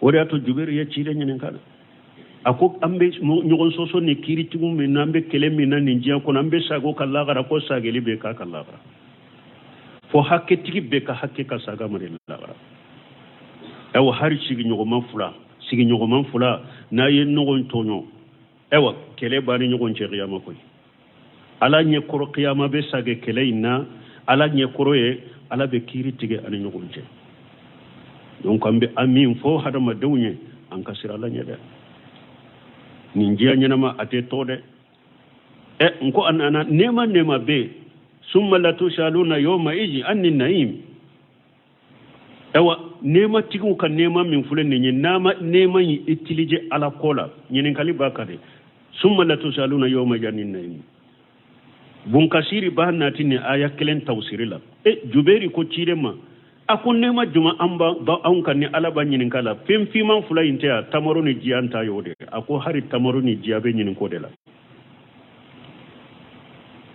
O de y'a to Jubɛri ye ciden ɲininka a ko an bɛ ɲɔgɔn sɔsɔ ni kiiritigiw min na, an bɛ kɛlɛ min na nin diɲɛ kɔnɔ, an bɛ sago ka lagara ko sageli bɛ k'a ka lagara fo hakɛtigi bɛɛ ka hakɛ ka saga ma de lagara. Ayiwa hali sigiɲɔgɔnma fila n'a ye ɲɔgɔn tɔɲɔ, ayiwa kɛlɛ b'a ni ɲɔgɔn cɛ kiyama koyi. Ala ɲɛkɔrɔ kiyama bɛ sage kɛlɛ in na, Ala ɲɛkɔrɔ ye Ala bɛ kiiri tigɛ ani ɲɔgɔn cɛ. Donc an bɛ an min fɔ hadamadenw ye, an ka siran Ala ɲɛ dɛ. Nin diɲɛ ɲɛnama a tɛ tɔ dɛ. Ɛ n ko a nana nɛɛma nɛɛma bɛ yen, summa latusaluna yawma izi anni naim. Ayiwa nɛɛmatigiw ka nɛɛma min filɛ nin ye, nɛɛma in utiliser Ala ko la, ɲininkali b'a kan dɛ. Summa latusaluna yawma izi anni naim. Bunkasiri b'a nati ni aya kelen tawsiri la. E Jubɛri ko ciden ma, a ko nɛɛma juma an ba anw kan ni Ala b'a ɲininka la, fɛn finman fila in tɛ yan, tamaro ni ji an ta y'o de. A ko hali tamaro ni ji a bɛ ɲininko de la,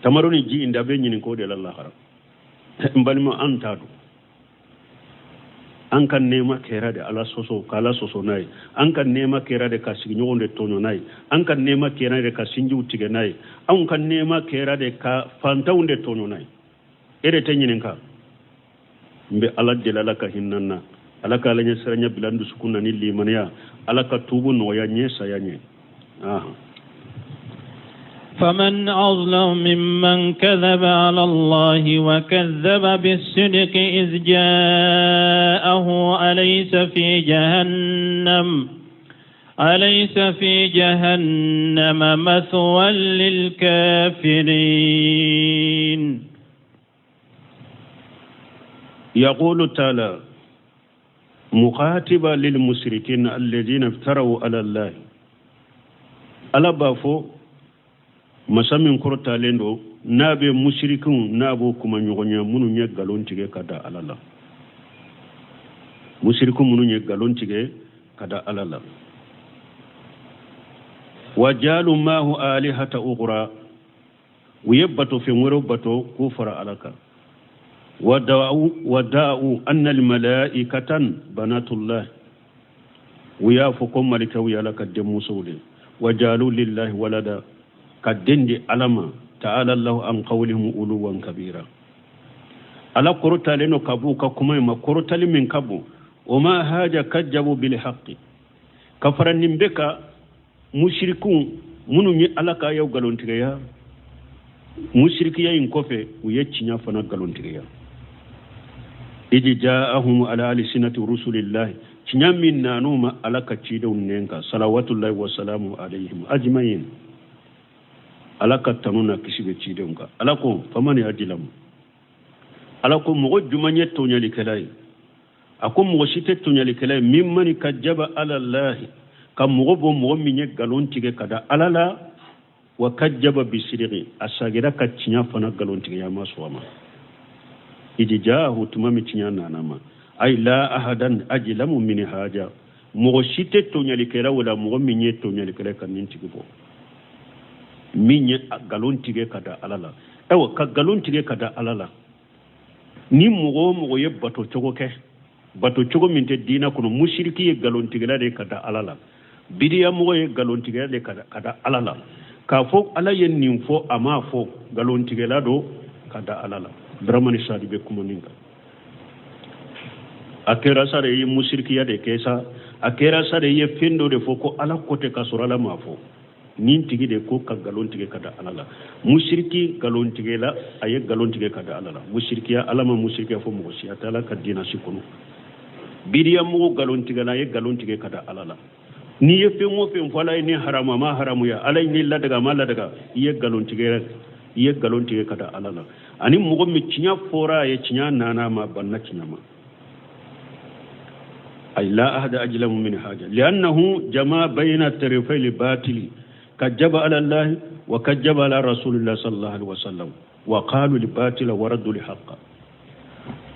tamaro ni ji in da bɛ ɲininko de la lahara. N balima, an t'a dɔn an ka nɛɛma kɛra de Ala sɔsɔ k'Ala sɔsɔ n'a ye, an ka nɛɛma kɛra de ka sigiɲɔgɔn de tɔɲɔ n'a ye, an ka nɛɛma kɛra de ka sinjiw tigɛ n'a ye, anw ka nɛɛma kɛra de ka fantanw de tɔɲɔ n'a ye. E de tɛ ɲininka. N bɛ Ala deli, Ala ka hinɛ n na, Ala ka Ala ɲɛsiranya bila n dusukun na ni limaniya, Ala ka tuubu nɔgɔya n ye saya ɲɛ. فمن أظلم ممن كذب على الله وكذب بالصدق إذ جاءه أليس في جهنم مثوى للكافرين. يقول تعالى مخاطبا للمشركين الذين افتروا على الله. Ala b'a fɔ masa min kɔrɔtalen don n'a bɛ musirikiw n'a b'o kuma ɲɔgɔn ye minnu ye nkalon tigɛ ka da Ala la, musiriku minnu ye nkalon tigɛ ka da Ala la. Wa jaalu maahu alihata ukhra, u ye bato fɛn wɛrɛw bato k'o fara Ala kan. Wa da'u anna al-malaikatan banatullah, u y'a fɔ ko malikaw ye Ala ka denmusow de. Wa jaalu lillahi walada, ka den di Ala ma. Ta'ala Allahu an qawlihim uluwan kabira. Ala kɔrɔtalen don ka b'u ka kuma in ma, kɔrɔtali min ka bon. O ma haja kajjabu bil haqqi, ka fara nin bɛɛ kan musirikiw minnu ye Ala ka ayaw nkalontigiya, musirikiya in kɔfɛ u ye tiɲɛ fana nkalontigiya. Idi ja'ahum ala alsinati rusulillahi, tiɲɛ min nan'u ma Ala ka cidenw nɛn kan, salawatullahi wa salamu alayhim ajma'in. Ala ka tanu na kisi bɛ cidenw kan. Ala ko famani ajilamu, Ala ko mɔgɔ jumɛn ye tɔɲɔlikɛla ye? A ko mɔgɔ si tɛ tɔɲɔlikɛla ye min mani ka jaba ala lahi, ka mɔgɔ bɔ mɔgɔ min ye nkalon tigɛ ka da Ala la, wa kajjaba bisirigi, a sagira ka tiɲɛ fana nkalon tigɛ, a ma sɔn a ma. Idi jaahu, tuma min tiɲɛ nana ma, ay la ahadan ajlamu min haja, mɔgɔ si tɛ tɔɲɔlikɛla wala mɔgɔ min ye tɔɲɔlikɛla ka nin tigi bɔ, min ye nkalon tigɛ ka da Ala la. Ayiwa ka nkalon tigɛ ka da Ala la, ni mɔgɔ o mɔgɔ ye bato cogo kɛ, bato cogo min tɛ diinɛ kɔnɔ, musiriki ye nkalon tigɛla de ka da Ala la, bidiya mɔgɔ ye nkalon tigɛla de ka da Ala la, k'a fɔ Ala ye nin fɔ a m'a fɔ, nkalon tigɛla don ka da Ala la. Dramani Sadi bɛ kuma nin kan. A kɛra sa de i ye musirikiya de kɛ sa, a kɛra sa de i ye fɛn dɔ de fɔ ko Ala ko tɛ k'a sɔrɔ Ala m'a fɔ, nin tigi de ko ka nkalon tigɛ ka da Ala la. Musiriki nkalon tigɛla, a ye nkalon tigɛ ka da Ala la. Musirikiya, Ala ma musirikiya fɔ mɔgɔ si, a tɛ Ala ka diinɛ si kɔnɔ. Bidiya mɔgɔ nkalon tigɛla, a ye nkalon tigɛ ka da Ala la. N'i ye fɛn o fɛn fɔ Ala ye ni haramu, a ma haramuya, Ala ye ni ladaga, a ma ladaga, i ye nkalon tigɛ, i ye nkalon tigɛ ka da Ala la. Ani mɔgɔ min tiɲɛ fɔra a ye, tiɲɛ nana a ma, a banna tiɲɛ ma. Ay la ahada ajlamu min haja, li'annahu jama bayna tarifai al-batili, kajjaba ala Allah wa kajjaba ala rasulillah sallallahu alaihi wasallam, wa qalu al-batila wa raddu al-haqqa.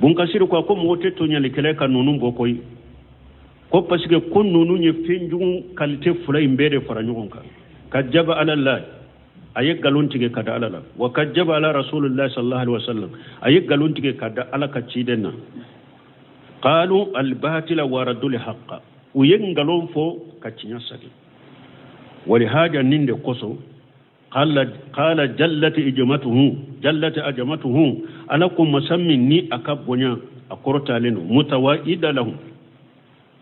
Bunkasiru ko ko mɔgɔ tɛ tɔɲɔlikɛla ka ninnu bɔ koyi. Ko parce que ko ninnu ye fɛn jugu qualité fila in bɛɛ de fara ɲɔgɔn kan. Kajaba ala la, a ye nkalon tigɛ ka da Ala la. Wa kajaba ala rasulillahi sallallahu alaihi wasallam, a ye nkalon tigɛ ka da Ala ka ciden na. Qalu albatila wa radul haqqa, u ye nkalon fɔ ka tiɲɛ sagi. Walihaja nin de kosɔn qala jallati ijmatuhu jallati ajamatuhu, Ala ko masa min ni a ka bonya a kɔrɔtalen don, mutawaida lahum,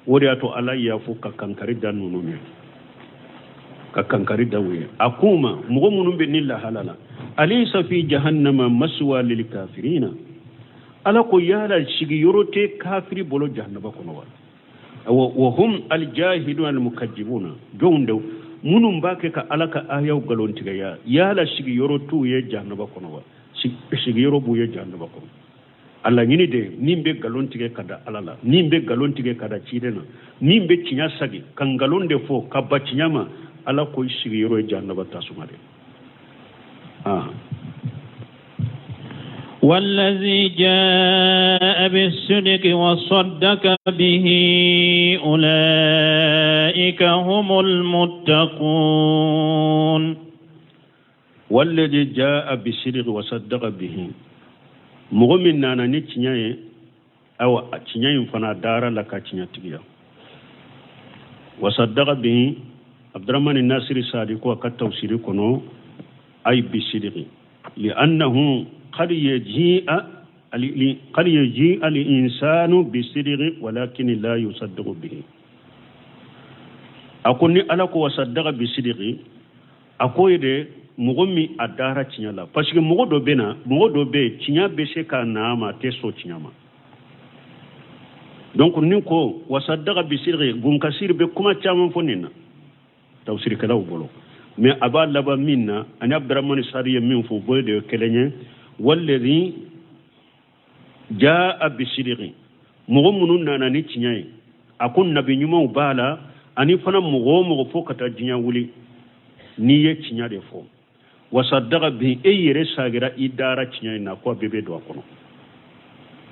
o de y'a to Ala y'a fɔ ka kankari da ninnu ye, ka kankari da u ye. A k'u ma, mɔgɔ minnu bɛ nin lahala la, alaysa fi jahannama maswa lil kafirina, Ala ko yala sigiyɔrɔ tɛ kafiri bolo jahannaba kɔnɔ wa? Wa hum aljahiduna almukajjibuna, jɔnw de minnu b'a kɛ ka Ala ka ayaw nkalontigɛya, yala sigiyɔrɔ t'u ye jahannaba kɔnɔ wa? Sigiyɔrɔ b'u ye jahannaba kɔnɔ. A laɲini de min bɛ nkalon tigɛ ka da Ala la, min bɛ nkalon tigɛ ka da ciden na, min bɛ tiɲɛ sagi ka nkalon de fɔ ka ba tiɲɛ ma, Ala ko i sigiyɔrɔ ye jahannaba tasuma de. والذي جاء بالصدق وصدق به أولئك هم المتقون. والذي جاء بالصدق وصدق به, mɔgɔ min nana ni tiɲɛ ye, awa tiɲɛ in fana dara la ka tiɲɛ tigiya. Wasaddaqa bihi, Abdurahmani Nasiri Sadi ko a ka tafsiri kɔnɔ, ay bisidqi li'annahu qad yaji'a qad yaji'a al-insanu bisidqi walakin la yusaddiqu bihi. A ko ni Ala ko wasaddaqa bisidqi, a ko ye de mɔgɔ min a dara tiɲɛ la, parce que mɔgɔ dɔ bɛ na, mɔgɔ dɔ bɛ yen tiɲɛ bɛ se ka na a ma, a tɛ sɔn tiɲɛ ma. Donc ni ko wasaddaqa bisidqi, Bunkasiri bɛ kuma caman fɔ nin na tafsirikɛlaw bolo, mais a b'a laban min na ani Abdurahmani Sadi ye min fɔ, o bɛɛ de ye kelen ye. Walladhi jaa bisidqi, mɔgɔ minnu nana ni tiɲɛ ye, a ko nabi ɲumanw b'a la, ani fana mɔgɔ o mɔgɔ fo ka taa diɲɛ wuli n'i ye tiɲɛ de fɔ, wasaddaqa bi, e yɛrɛ sagira i dara tiɲɛ in na, ko a bɛɛ bɛ don a kɔnɔ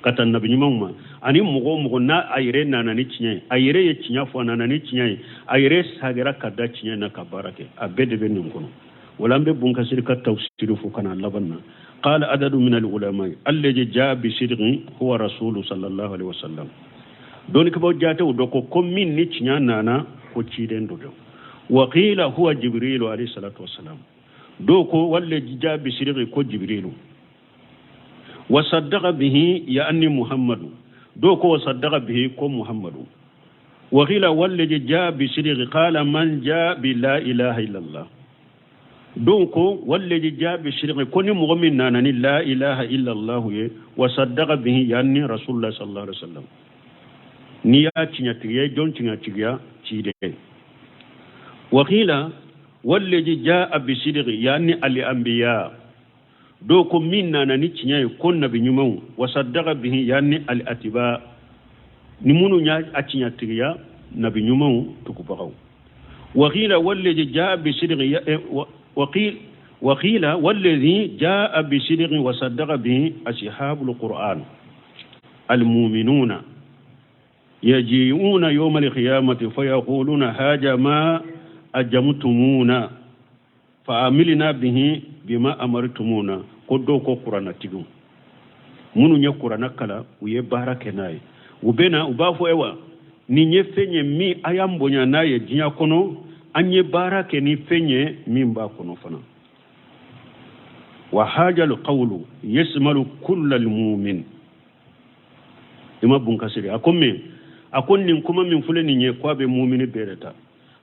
ka taa nabi ɲumanw ma, ani mɔgɔ o mɔgɔ n'a a yɛrɛ nana ni tiɲɛ ye, a yɛrɛ ye tiɲɛ fɔ, a nana ni tiɲɛ ye, a yɛrɛ sagira ka da tiɲɛ na ka baara kɛ, a bɛɛ de bɛ nin kɔnɔ. Wala an bɛ Bunkasiri ka tafsiri fo ka na laban na. Qala adadu min al-ulama alladhi jaa bi sidqi huwa rasulu sallallahu alaihi wasallam. Dɔnnikɛbaaw jatew dɔ ko min ni tiɲɛ nana ko ciden dɔ don. Wa qila huwa jibrilu alayhi salatu wasalam, dɔw ko walladhi jaa bi sidqi ko jibrilu. Wa saddaqa bihi ya'ni muhammadu, dɔw ko wa saddaqa bihi ko muhammadu. Wa qila walladhi jaa bi sidqi qala man jaa bi la ilaha illallah, dɔw ko walladhi jaa bi sidqi ko ni mɔgɔ min nana ni la ilaha illallah ye, wa saddaqa bihi ya'ni rasulullah sallallahu alaihi wasallam. N'i y'a tiɲɛtigiya, jɔn tiɲɛtigiya ciden. Wa qila walladhi jaa bi sidqi ya'ni al anbiya, dɔw ko min nana ni tiɲɛ ye ko nabi ɲumanw, wa saddaqa bihi ya'ni al atiba, ni minnu y'a tiɲɛtigiya nabi ɲumanw tugubagaw. Wa qila walladhi jaa bi sidqi wa qila walladhi jaa bi sidqi wa saddaqa bihi ashabul qur'an al mu'minuna yaji'una yawma al qiyamati fayaquluna haja ma ajamtumuna fa'amilna bihi bima amartumuna. Ko dɔw ko kuranatigiw minnu ye kuranna kalan, u ye baara kɛ n'a ye, u bɛ na u b'a fɔ ewa nin ye fɛn ye min a y'an bonya n'a ye diɲɛ kɔnɔ, an ye baara kɛ ni fɛn ye min b'a kɔnɔ fana. Wa hajal qawlu yasmalu kullal mu'min. Ima Bunkasiri a ko min, a ko nin kuma min filɛ nin ye, ko a bɛ mumini bɛɛ de ta.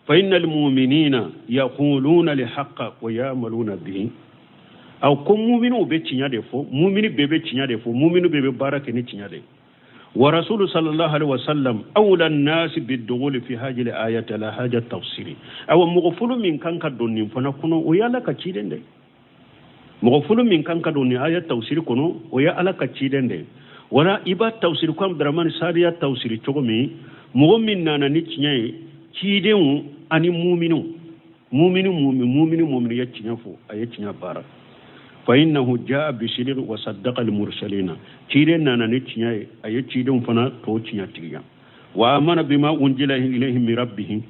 Fa innal mu'minina yaquluna li haqqa wa ya'maluna bihi. Aw ko muminiw bɛ tiɲɛ de fɔ, mumini bɛɛ bɛ tiɲɛ de fɔ, mumini bɛɛ bɛ baara kɛ ni tiɲɛ de ye. Wa rasulu sallallahu alaihi wasallam awla an-nasi bid-dukhuli fi hadhihi al-ayati ala hadha at-tafsiri. Awa mɔgɔ fɔlɔ min kan ka don nin fana kɔnɔ, o ye Ala ka ciden de ye. Mɔgɔ fɔlɔ min kan ka don nin aya tafsiri kɔnɔ, o ye Ala ka ciden de ye. Wala i b'a tafsiri ko Abdurahmani Sadi y'a tafsiri cogo min, mɔgɔ min nana ni tiɲɛ ye, cidenw ani muminiw, mumini mumini mumini ye tiɲɛ fɔ, a ye tiɲɛ baara. Fa innahu jaa bisidqi wa saddaqa al-mursalina. Ciden nana ni tiɲɛ ye, a ye cidenw fana tɔw tiɲɛ tigiya. Wa amana bima unzila ilayhi min rabbihim,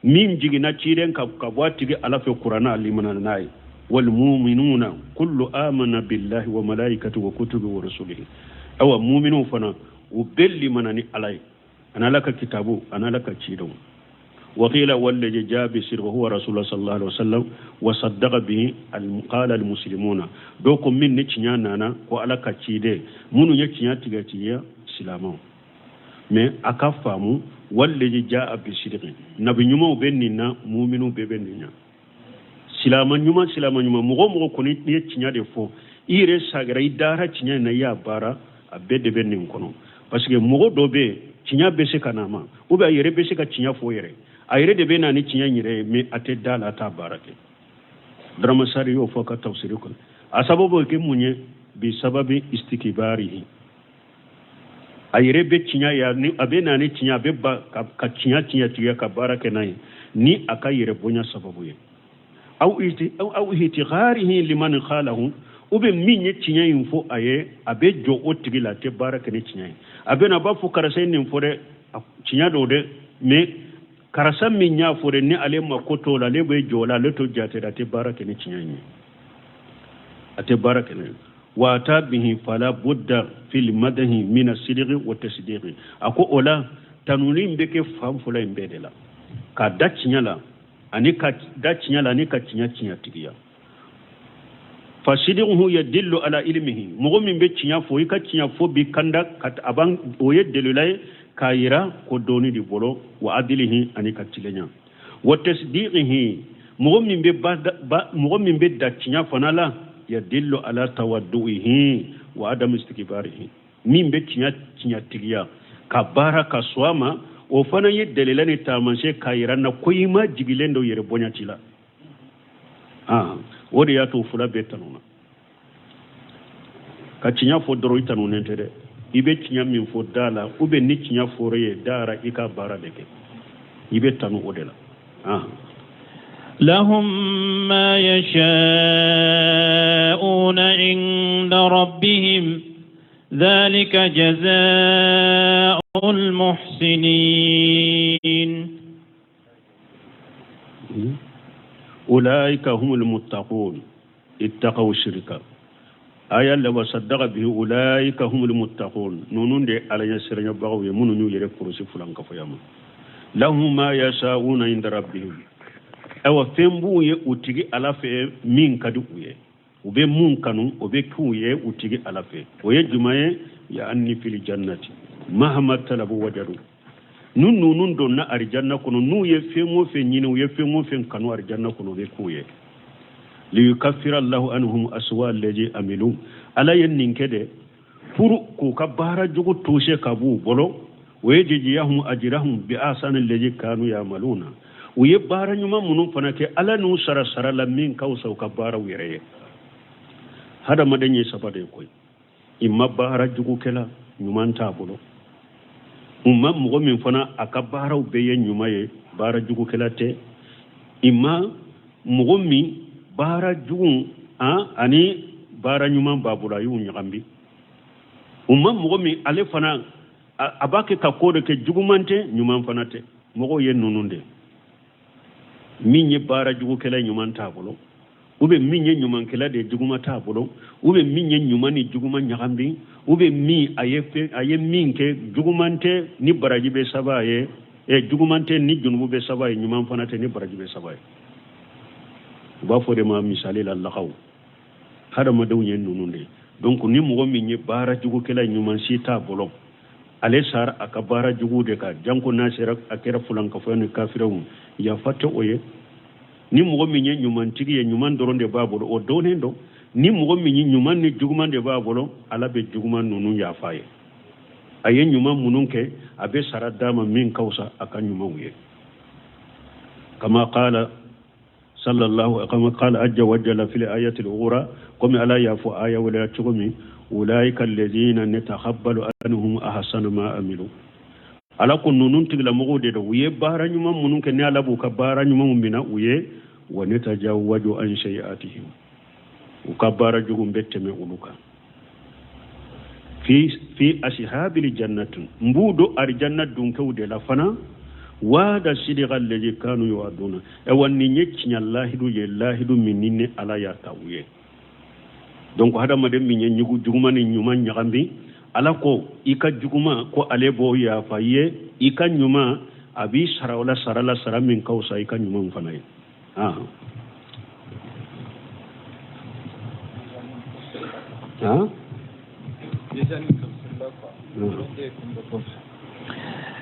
min jiginna ciden ka bɔ a tigi Ala fɛ kuranna, a limana n'a ye. Wal mu'minuna kullu amana billahi wa malaikatihi wa kutubihi wa rusulihi. Awa mu'minu fana u bɛɛ limana ni Ala ye, ani Ala ka kitabu, ani Ala ka cidenw. Wa qila walladhi jaa bisirri wa huwa rasulullah sallallahu alaihi wasallam wa saddaqa bihi qala almuslimuna. Dɔw ko min ni tiɲɛ nana ko Ala ka ciden, minnu ye tiɲɛ tigɛ tiɲɛ silamɛw. Mais a ka faamu walladhi jaa bisirri, nabi ɲumanw bɛ nin na, muminu bɛɛ bɛ nin na. Silama ɲuman, silama ɲuman, mɔgɔ o mɔgɔ kɔni ye tiɲɛ de fɔ, i yɛrɛ sagira, i dara tiɲɛ in na, i y'a baara, a bɛɛ de bɛ nin kɔnɔ. Parce que mɔgɔ dɔ bɛ yen, tiɲɛ bɛ se ka na a ma, ou bien a yɛrɛ bɛ se ka tiɲɛ fɔ yɛrɛ, a yɛrɛ de bɛ na ni tiɲɛ in yɛrɛ ye, mais a tɛ da la, a t'a baara kɛ. Daramasari y'o fɔ a ka tafsiri kɔnɔ. A sababu bɛ kɛ mun ye? Bi sababi istikibarihi. A yɛrɛ bɛ tiɲɛ ya, ni a bɛ na ni tiɲɛ, a bɛ ba ka tiɲɛ tiɲɛtigiya ka baara kɛ n'a ye, ni a ka yɛrɛ bonya sababu ye. Aw ihtiqarihi liman khalahu, ou bien min ye tiɲɛ in fɔ a ye, a bɛ jɔ o tigi la, a tɛ baara kɛ ni tiɲɛ ye. A bɛ na a b'a fɔ karisa ye nin fɔ dɛ, tiɲɛ don dɛ, mais karisa min y'a fɔ dɛ, ni ale ma ko t'o la, ale bɛ jɔ o la, ale t'o jate dɛ, a tɛ baara kɛ ni tiɲɛ in ye, a tɛ baara kɛ n'a ye. Wa ata bihi fala budda fil madahi min as-sidqi wa tasdiqi. A ko o la tanuni in bɛ kɛ fan fɔlɔ in bɛɛ de la, ka da tiɲɛ la ani ka da tiɲɛ la ani ka tiɲɛ tiɲɛtigiya. Fasidiquhu yadillu ala ilmihi, mɔgɔ min bɛ tiɲɛ fɔ, i ka tiɲɛ fɔ bi kanda a b'an, o ye delila ye k'a yira ko dɔɔni de bolo. Wa adilihi, ani ka tilenya. Wa tasdiqihi, mɔgɔ min bɛ mɔgɔ min bɛ da tiɲɛ fana la, yadillu ala tawaddu'ihi wa adam istikbarihi, min bɛ tiɲɛ tiɲɛtigiya ka baara ka sɔn a ma, o fana ye delila ni taamasiyɛn k'a yira na ko i ma jigilen don yɛrɛ bonya ti la. O de y'a to fila bɛɛ tanuna. Ka tiɲɛ fɔ dɔrɔn i tanunen tɛ dɛ, i bɛ tiɲɛ min fɔ da la, ou bien ni tiɲɛ fɔra ye dara, i ka baara de kɛ, i bɛ tanu o de la. لهم ما يشاءون عند ربهم ذلك جزاء المحسنين. أولئك هم المتقون اتقوا الشرك. آية لو صدق به أولئك هم المتقون نونون دي على يسرن يبغوا يمنون يري كرسي فلان كفيام. لهم ما يشاءون عند ربهم. Awa fɛn b'u ye u tigi Ala fɛ min ka di u ye, u bɛ mun kanu o bɛ k'u ye u tigi Ala fɛ. O ye jumɛn ye? Ya anni fil jannati mahama talabu wajadu. Ninnu donna arijanna kɔnɔ, n'u ye fɛn o fɛn ɲini, u ye fɛn o fɛn kanu arijanna kɔnɔ, o bɛ k'u ye. Liyukaffira Allahu anhum aswa allazi amilu. Ala ye nin kɛ de pour k'u ka baara jugu toucher ka b'u bolo. O ye jijiyahum ajrahum bi ahsani allazi kanu ya'maluna. U ye baara ɲuman minnu fana kɛ, Ala n'u sara sara la min ka fisa u ka baaraw yɛrɛ ye. Hadamaden ye saba de ye koyi. I ma baara jugukɛla ɲuman t'a bolo, u ma mɔgɔ min fana a ka baaraw bɛɛ ye ɲuman ye, baara jugukɛla tɛ. I ma mɔgɔ min baara jugu ani baara ɲuman b'a bolo, a y'u ɲagami. U ma mɔgɔ min ale fana a b'a kɛ ka ko dɔ kɛ, juguman tɛ ɲuman fana tɛ. Mɔgɔw ye ninnu de. Min ye baara jugukɛla ɲuman t'a bolo, ou bien min ye ɲumankɛla de ye juguman t'a bolo, ou bien min ye ɲuman ni juguman ɲagami, ou bien min a ye min kɛ juguman tɛ ni baraji bɛ saba ye, juguman tɛ ni junubu bɛ saba ye, ɲuman fana tɛ ni baraji bɛ saba ye. U b'a fɔ de ma misali la lagaw. Hadamadenw ye ninnu de. Donc ni mɔgɔ min ye baara jugukɛla ɲuman si t'a bolo, ale sara a ka baara jugu de kan, janko n'a sera a kɛra fulankafoya ni kafiraw, yafa tɛ o ye. Ni mɔgɔ min ye ɲumantigi ye, ɲuman dɔrɔn de b'a bolo, o dɔnnen don. Ni mɔgɔ min ye ɲuman ni juguman de b'a bolo, Ala bɛ juguman ninnu yafa ye. A ye ɲuman minnu kɛ, a bɛ sara d'a ma min ka fisa a ka ɲumanw ye. Kama qala sallallahu kama qala ajja wa jalla fil ayati al-ukhra, komi Ala y'a fɔ aya wɛrɛ la cogo min, ulaika alladhina natakabbalu anhum ahsana ma amilu. Ala ko ninnu tigilamɔgɔw de don, u ye baara ɲuman minnu kɛ, ni Ala b'u ka baara ɲumanw minɛ u ye, wa natajawwaju an sayi'atihim, u ka baara jugu bɛ tɛmɛ olu kan. Fi ashabil jannati, n b'u don arijanna dunkew de la fana. Wada sidika allazi kanu yu'aduna, ewa nin ye tiɲɛ lahidu ye, lahidu min ni ne Ala y'a ta u ye. Donc hadamaden min ye juguman ni ɲuman ɲagami, Ala ko i ka juguman ko ale b'o yafa i ye, i ka ɲuman a b'i sara o la sara la sara min ka fisa i ka ɲuman fana ye.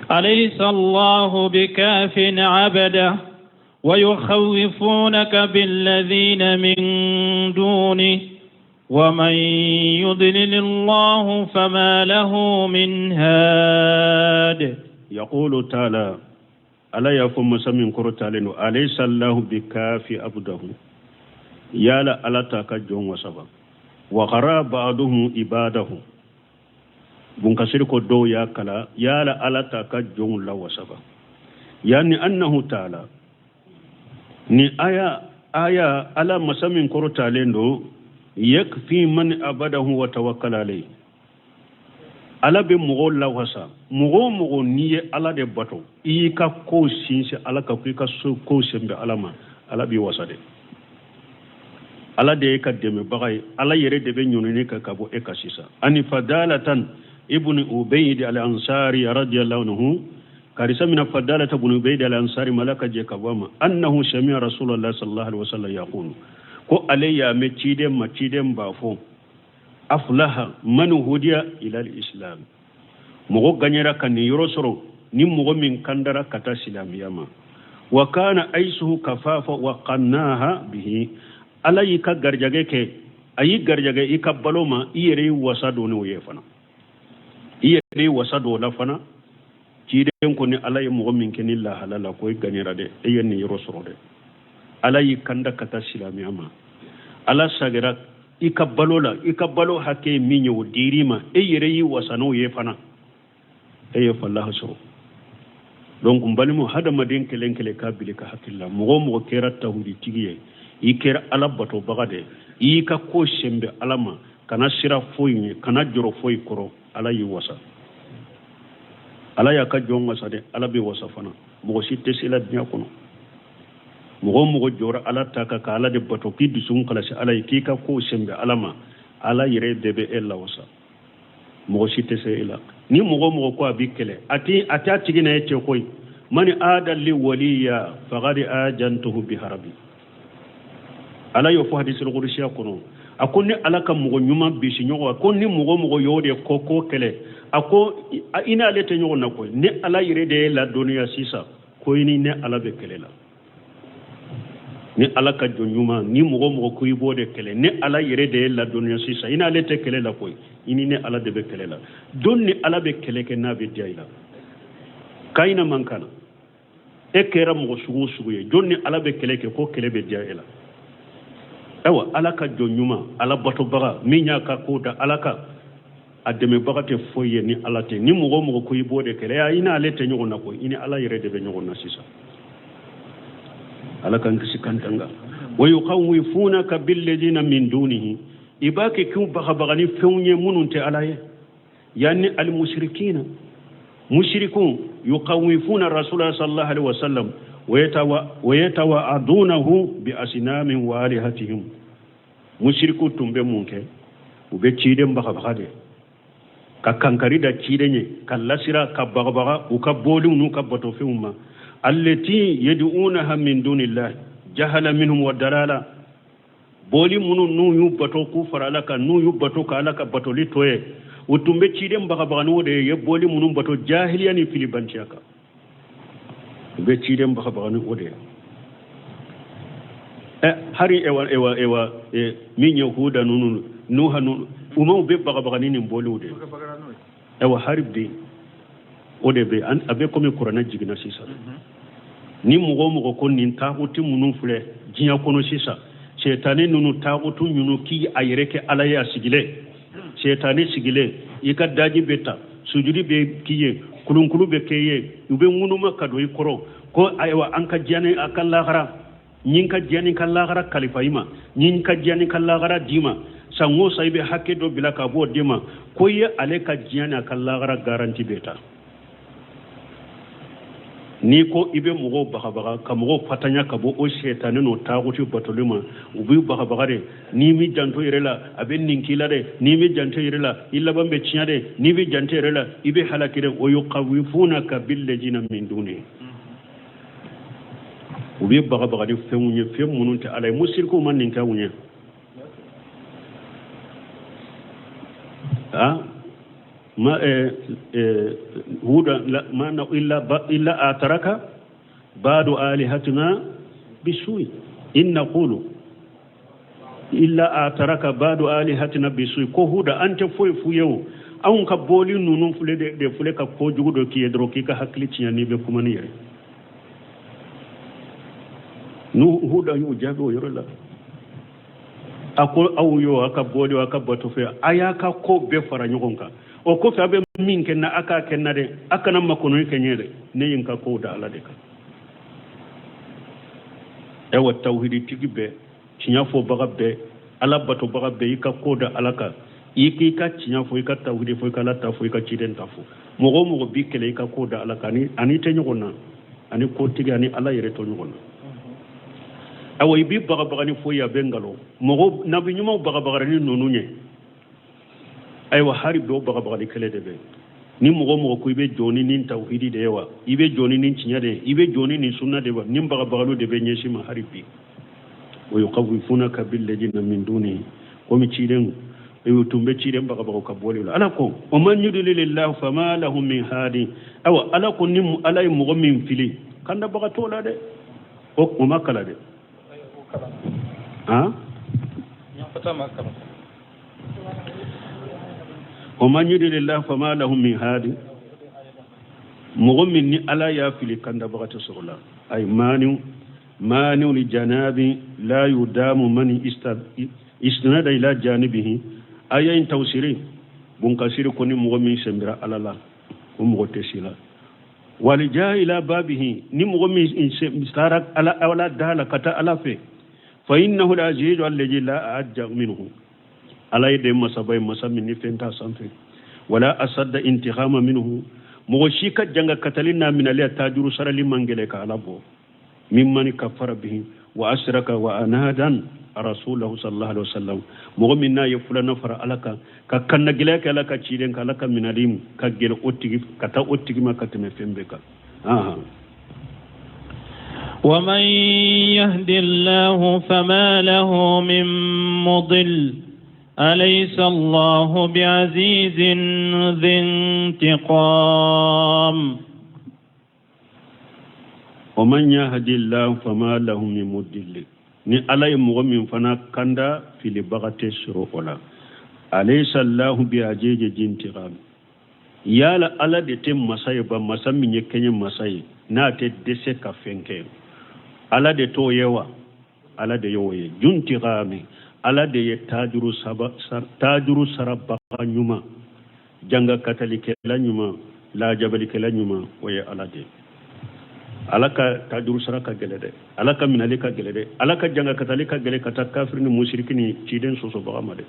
أليس الله بكاف عبده ويخوفونك بالذين من دونه ومن يضلل الله فما له من هاد. يقول تعالى ألا يفهم مسمين كرتالين أليس الله بكاف عبده يا لا ألا تكجون وسبا وقرأ بعضهم عباده bunkasiri ko dɔw y'a kala yala Ala t'a ka jɔnw la wasaba. Yani annahu taala ni aya Ala masa min kɔrɔtalen don yakfi man abadahu wa tawakkala alayhi, Ala bɛ mɔgɔw lawasa. Mɔgɔ o mɔgɔ n'i ye Ala de bato, i y'i ka kow sinsin Ala kan, k'i ka kow senbɛ Ala ma, Ala b'i wasa de. Ala de ye ka dɛmɛbaga ye, Ala yɛrɛ de bɛ ɲɔnini kɛ ka bɔ e kan sisan. Ani fadalatan ibn Ubayd al-Ansari radiyallahu anhu, karisa mina fadalata ibn Ubayd al-Ansari malaka je ka bɔ ma, annahu sami'a Rasulullah sallallahu alaihi wasallam yaqulu, ko ale y'a mɛn ciden ma, ciden b'a fɔ aflaha man hudiya ila al-islam, mɔgɔ gagnera ka nin yɔrɔ sɔrɔ ni mɔgɔ min kandara ka taa silamɛya ma. Wa kana aisuhu kafafa wa qannaha bihi, Ala y'i ka garijɛgɛ kɛ, a y'i garijɛgɛ i ka balo ma, i yɛrɛ y'i wasa don n'o ye fana, i yɛrɛ y'i wasa don o la fana. Ciden ko ni Ala ye mɔgɔ min kɛ ni lahala la, ko i gagnera dɛ, e ye nin yɔrɔ sɔrɔ dɛ. Ala y'i kanda ka taa silamɛya ma, Ala sagira i ka balo la, i ka balo hakɛ ye min ye o dir'i ma, e yɛrɛ y'i wasa n'o ye fana, e ye falaha sɔrɔ. Donc n balimaw, hadamaden kelen kelen k'a bila ka hakili la, mɔgɔ o mɔgɔ kɛra tawhiditigi ye, i kɛra Ala batobaga de, i y'i ka ko senbɛ Ala ma, kana sira foyi ɲɛ, kana jɔrɔ foyi kɔrɔ, Ala y'i wasa. Ala y'a ka jɔn wasa dɛ, Ala bɛ wasa fana. Mɔgɔ si tɛ se la diɲɛ kɔnɔ. Mɔgɔ o mɔgɔ jɔra Ala ta kan ka Ala de bato, k'i dusukun kalasi Ala ye, k'i ka kow senbɛ Ala ma, Ala yɛrɛ de bɛ e lawasa. Mɔgɔ si tɛ se e la. Ni mɔgɔ o mɔgɔ ko a b'i kɛlɛ, a tɛ a tigi na e cɛ koyi. Mani aada li waliya faqad ajantuhu bi harabi. Ala y'o fɔ hadisul qudsiya kɔnɔ. A ko ni Ala ka mɔgɔ ɲuman bisi ɲɔgɔn, a ko ni mɔgɔ o mɔgɔ y'o de kɔ ko kɛlɛ, a ko i n'ale tɛ ɲɔgɔn na koyi. Ni Ala yɛrɛ de ye ladɔnniya sisan ko i ni ne Ala bɛ kɛlɛ la. Ni Ala ka jɔn ɲuman, ni mɔgɔ o mɔgɔ ko i b'o de kɛlɛ, ni Ala yɛrɛ de ye ladɔnniya sisan, i n'ale tɛ kɛlɛ la koyi, i ni ne Ala de bɛ kɛlɛ la. Don ni Ala bɛ kɛlɛ kɛ n'a bɛ diya i la, kayina man kan na, e kɛra mɔgɔ sugu o sugu ye, jɔn ni Ala bɛ kɛlɛ kɛ ko kɛlɛ bɛ diya e la. Ayiwa, Ala ka jɔn ɲuman, Ala batobaga min y'a ka ko da Ala kan, a dɛmɛbaga tɛ foyi ye ni Ala tɛ. Ni mɔgɔ o mɔgɔ ko i b'o de kɛlɛ, i n'ale tɛ ɲɔgɔn na koyi, i ni Ala yɛrɛ de bɛ ɲɔgɔn na sisan. Ala k'an kisi k'an tanga. Wa yukhawifunaka billadhina min dunihi, i b'a kɛ k'u bagabaga ni fɛnw ye minnu tɛ Ala ye. Yani almushrikina, mushrikun yukhawifuna rasulullah sallallahu alaihi wasallam wa yatawa'adunahu bi asnamin wa alihatihim. Mushriku tun bɛ mun kɛ? U bɛ ciden bagabaga de, ka kankari da ciden ye, ka lasira, ka bagabaga u ka boliw n'u ka batofɛnw ma. Allati yad'unaha min dunillahi jahala minhum wa dalala, boli minnu n'u y'u bato k'u fara Ala kan, n'u y'u bato ka Ala ka batoli to ye, u tun bɛ ciden bagabaga n'o de ye, boli minnu bato jahiliya ni filibanciya kan, u bɛ ciden bagabaga ni o de ye. Hari ewa min ye Huda ninnu, Nuha ninnu, u ma u bɛ bagabaga ni nin boliw de ye. Ewa hari bi o de bɛ a bɛ komi kuranɛ jiginna sisan. Ni mɔgɔ o mɔgɔ ko nin taaguti minnu filɛ diɲɛ kɔnɔ sisan, sɛtanɛ ninnu taagutu ninnu k'i a yɛrɛ kɛ Ala ye, a sigilen, sɛtanɛ sigilen, i ka daji bɛ ta, sujudi bɛ k'i ye, kulunkulu bɛ k'i ye, u bɛ ŋunuma ka don i kɔrɔ ko ayiwa an ka diɲɛ ni a ka lahara, ni ka diɲɛ ni ka lahara kalifa i ma, ni ka diɲɛ ni ka lahara d'i ma. San o san i bɛ hakɛ dɔ bila ka b'o d'i ma ko i ye ale ka diɲɛ n'a ka lahara garanti bɛɛ ta. N'i ko i bɛ mɔgɔw bagabaga ka mɔgɔw fatanya ka bɔ o sɛtanɛ n'o taaguti batoli ma, u b'i bagabaga de. N'i m'i janto yɛrɛ la, a bɛ nin k'i la dɛ. N'i m'i janto yɛrɛ la, i laban bɛ tiɲɛ dɛ. N'i m'i janto yɛrɛ la, i bɛ halaki dɛ. Wa yukawifunaka billazina min duni, u b'i bagabaga ni fɛnw ye, fɛn minnu tɛ Ala ye. Musirikuw ma nin kɛ anw ye. Ah, ma huda ma na illa illa ataraka badu alihatina bisui in naqulu illa ataraka badu alihatina bisui. Ko huda, an tɛ foyi f'u ye o, anw ka bɔli ninnu filɛ de filɛ ka kojugu dɔ k'i ye dɔrɔn k'i ka hakili tiɲɛ n'i bɛ kuma ni yɛrɛ. N'u huda y'u jaabi o yɔrɔ la, a ko aw y'o a ka bɔli a ka bato fɛ, a y'a ka ko bɛɛ fara ɲɔgɔn kan. O kɔfɛ a bɛ min kɛ na, a k'a kɛ na dɛ, a kana makɔnɔni kɛ ɲɛ dɛ. Ne ye n ka kow da Ala de kan. Ayiwa, tawhiditigi bɛɛ, tiɲɛ fɔbaga bɛɛ, Ala batobaga bɛɛ, i ka ko da Ala kan. I k'i ka tiɲɛ fɔ, i ka tawhidi fɔ, i ka Ala ta fɔ, i ka ciden ta fɔ. Mɔgɔ o mɔgɔ b'i kɛlɛ, i ka ko da Ala kan. Ani tɛ ɲɔgɔn na, ani kotigi ani Ala yɛrɛ tɛ ɲɔgɔn na. Ayiwa, i b'i bagabaga ni foyi, a bɛ nkalon. Mɔgɔ nabi ɲumanw bagabagara ni ninnu ye. Ayiwa, hali bi o bagabagali kɛlɛ de bɛ. Ni mɔgɔ o mɔgɔ ko i bɛ jɔ ni nin tawhidi de ye wa, i bɛ jɔ ni nin tiɲɛ de ye, i bɛ jɔ ni nin sunna de ye wa, nin bagabagaliw de bɛ ɲɛsin ma hali bi. Wa yukawifunaka billadina min dunihi, komi ciden u tun bɛ ciden bagabagaw ka bɔli la. Ala ko wa man yudlilillahu fama lahu min hadi. Ayiwa, Ala ko ni Ala ye mɔgɔ min fili, kandabaga t'o la dɛ. O ma kala dɛ. Han, wa man yudlilillahu fama lahu min hadi, mɔgɔ min ni Ala y'a fili, kandabaga tɛ sɔrɔ la. Ay mani mani li janabi la yudamu man isnada ila janibihi. Aya in tawsiri bunkasiri ko ni mɔgɔ min sɛnbira Ala la, o mɔgɔ tɛ si la. Walija ila babihi, ni mɔgɔ min taara Ala, Ala da la ka taa Ala fɛ, fa innahu al-azizu alladhi la a'ajja minhu. Ala ye de masaba ye, masa min ni fɛn t'a sanfɛ. Wala asadda intiqama minhu, mɔgɔ si ka janga katali n'a minali a tajuru sarali man gɛlɛ ka Ala bɔ. Mimman kafara bihi wa asraka wa anadan rasulahu sallallahu alaihi wasallam, mɔgɔ min n'a ye fulana fara Ala kan ka kanna gɛlɛya kɛ Ala ka ciden kan, Ala ka minali ka gɛlɛ o tigi ka taa o tigi ma ka tɛmɛ fɛn bɛɛ kan. ومن يهد الله فما له من مضل أليس الله بعزيز ذي انتقام. ومن يهد الله فما له من مضل, ni Ala ye mɔgɔ min fana kanda, filibaga tɛ sɔrɔ o la. Alaysa Allahu bi azizi zintiqam, yala Ala de tɛ masa ye ba, masa min ye kɛɲɛ masa ye, n'a tɛ dɛsɛ ka fɛn kɛ? Ala de t'o ye wa? Ala de y'o ye. Juntiqami, Ala de ye tajuru saba tajuru sarabaga ɲuman, janga katalikɛla ɲuman, lajabalikɛla ɲuman, o ye Ala de ye. Ala ka tajuru sara ka gɛlɛ dɛ, Ala ka minali ka gɛlɛ dɛ, Ala ka janga katali ka gɛlɛ ka taa kafiri ni musiriki ni ciden sɔsɔbaga ma dɛ.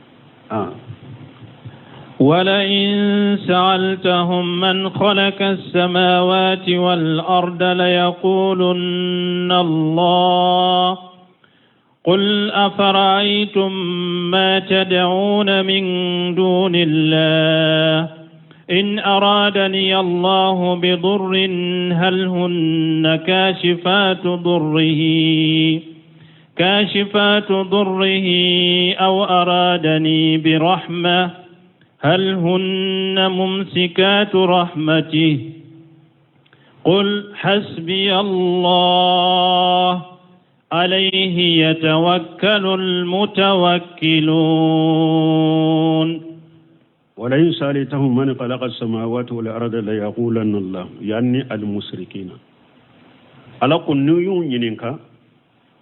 ولئن سألتهم من خلق السماوات والأرض ليقولن الله قل أفرأيتم ما تدعون من دون الله إن أرادني الله بضر هل هن كاشفات ضره أو أرادني برحمة هل هن ممسكات رحمته قل حسبي الله عليه يتوكل المتوكلون. ولئن سألتهم من خلق السماوات والأرض ليقولن الله، يعني المشركين. Ala ko n'u y'u ɲininka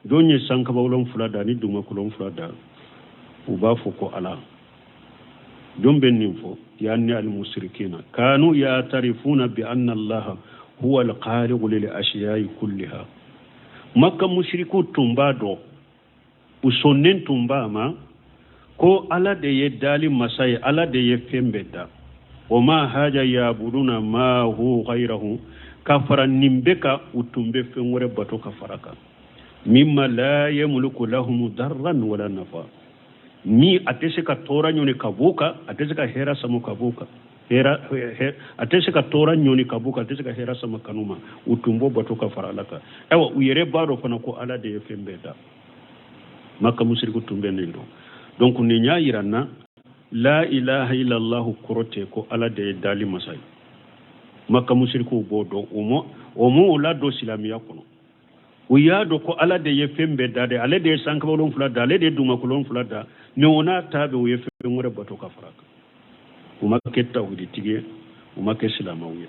jɔn ye sankaba wolonfila da ni dugumakolo wolonfila da, u b'a fɔ ko Ala. Jɔn bɛ nin fɔ? يعني المشركين كانوا يعترفون بأن الله هو الخالق للأشياء كلها. Makka mushriku tun b'a dɔn, u sɔnnen tun b'a ma. Ko Ala de ye dali masa ye, Ala de ye fɛn bɛɛ da. O ma haja yabuduna maahu ghayrahu, ka fara nin bɛɛ kan, u tun bɛ fɛn wɛrɛ bato ka fara kan. Mimma la yamliku lahum darran wala nafa, ni a tɛ se ka tɔɔrɔ ɲɔni ka b'u kan, a tɛ se ka hɛrɛ sama ka b'u kan, hɛrɛ a tɛ se ka tɔɔrɔ ɲɔni ka b'u kan, a tɛ se ka hɛrɛ sama kanu ma, u tun b'o bato ka fara Ala kan. Ayiwa, u yɛrɛ b'a dɔn fana ko Ala de ye fɛn bɛɛ da. Maka musiriku tun bɛ nin dɔn. Donc nin y'a yira n na la ilaha illallah kɔrɔ tɛ ko Ala de ye dali masa ye. Maka musirikuw b'o dɔn, o ma o ladon silamɛya kɔnɔ. U y'a dɔn ko Ala de ye fɛn bɛɛ da dɛ, ale de ye sankaba wolonfila da, ale de ye dugumakolo wolonfila da, mais o n'a ta bɛɛ u ye fɛn wɛrɛ bato ka fara kan. U ma kɛ tawhiditigi ye, u ma kɛ silamɛw ye.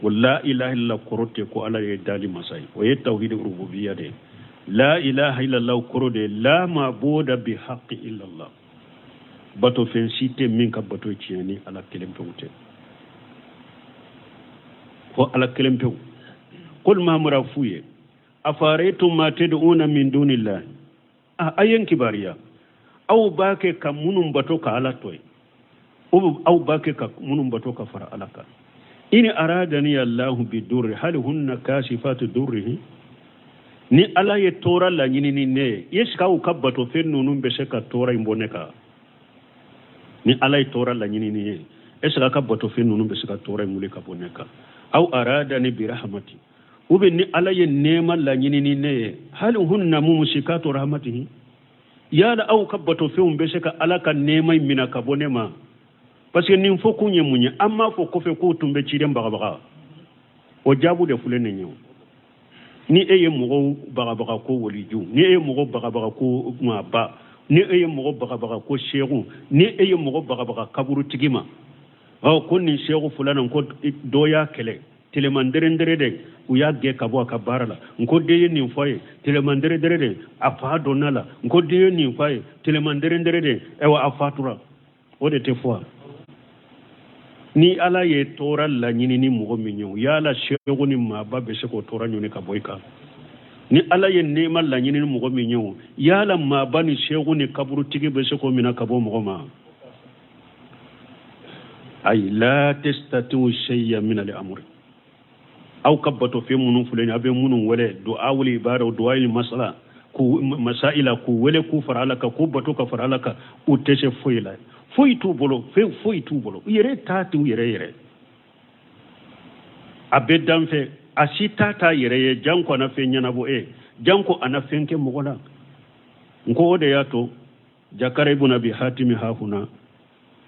O la ilaha illallah kɔrɔ tɛ ko Ala ye dali masa ye, o ye tawhidi rububiya de ye. La ilaha illallah kɔrɔ de ye la mabuda bi haqqi illallah, bato fɛn si tɛ min ka bato tiɲɛ ni Ala kelen pewu tɛ, ko Ala kelen pewu. Qul Mahamadu f'u ye afaraytum ma tad'una min dunillahi, a ye n kibaruya aw b'a kɛ ka minnu bato ka Ala to yen, aw b'a kɛ ka minnu bato ka fara Ala kan. In aradani Allahu bidurri hal hunna kasifatu durrihi, ni Ala ye tɔɔrɔ laɲini ni ne ye, est ce que aw ka bato fɛn ninnu bɛ se ka tɔɔrɔ in bɔ ne kan? Ni Ala ye tɔɔrɔ laɲini ni ye, est ce que aw ka bato fɛn ninnu bɛ se ka tɔɔrɔ in wuli ka bɔ ne kan? Aw aradani birahmati, ou bien ni Ala ye nɛɛma laɲini ni ne ye, hal hunna mumsikatu rahmatihi, yala aw ka bato fɛnw bɛ se ka Ala ka nɛɛma in minɛ ka bɔ ne ma? Parce que nin fɔ kun ye mun ye? An m'a fɔ kɔfɛ k'u tun bɛ ciden bagabaga, o jaabu de filɛ nin ye. Ni e ye mɔgɔw bagabaga ko waliju, ni e ye mɔgɔw bagabaga ko maaba, ni e ye mɔgɔ bagabaga ko seku, ni e ye mɔgɔ bagabaga kaburutigi ma, ɔ ko nin seku fulana ko dɔ y'a kɛlɛ teleman derendere de, u y'a gɛn ka bɔ a ka baara la, n ko den ye nin fɔ a ye teleman derendere de, a fa donna la, n ko den ye nin fɔ a ye teleman derendere de, ayiwa a fatura. O de tɛ fɔ wa? Ni Ala ye tɔɔrɔ laɲini ni mɔgɔ min ye, yala seku ni maaba bɛ se k'o tɔɔrɔ ɲini ka bɔ i kan? Ni Ala ye nɛɛma laɲini ni mɔgɔ min ye, yala maaba ni seku ni kaburutigi bɛ se k'o minɛ ka bɔ mɔgɔ ma? Ayi, la testatiu shay'an min al-amri, aw ka bato fɛn minnu filɛ nin ye, aw bɛ minnu wele du'a wal ibada, du'a il masala, k'u masaila, k'u wele k'u fara Ala kan, k'u bato ka fara Ala kan, u tɛ se foyi la, foyi t'u bolo, fɛn foyi t'u bolo, u yɛrɛ ta t'u yɛrɛ yɛrɛ, a bɛ danfɛ, a si ta t'a yɛrɛ ye, janko a na fɛn ɲɛnabɔ e, janko a na fɛn kɛ mɔgɔ la. N ko o de y'a to Jakara ibn Abi Hatimi hahuna,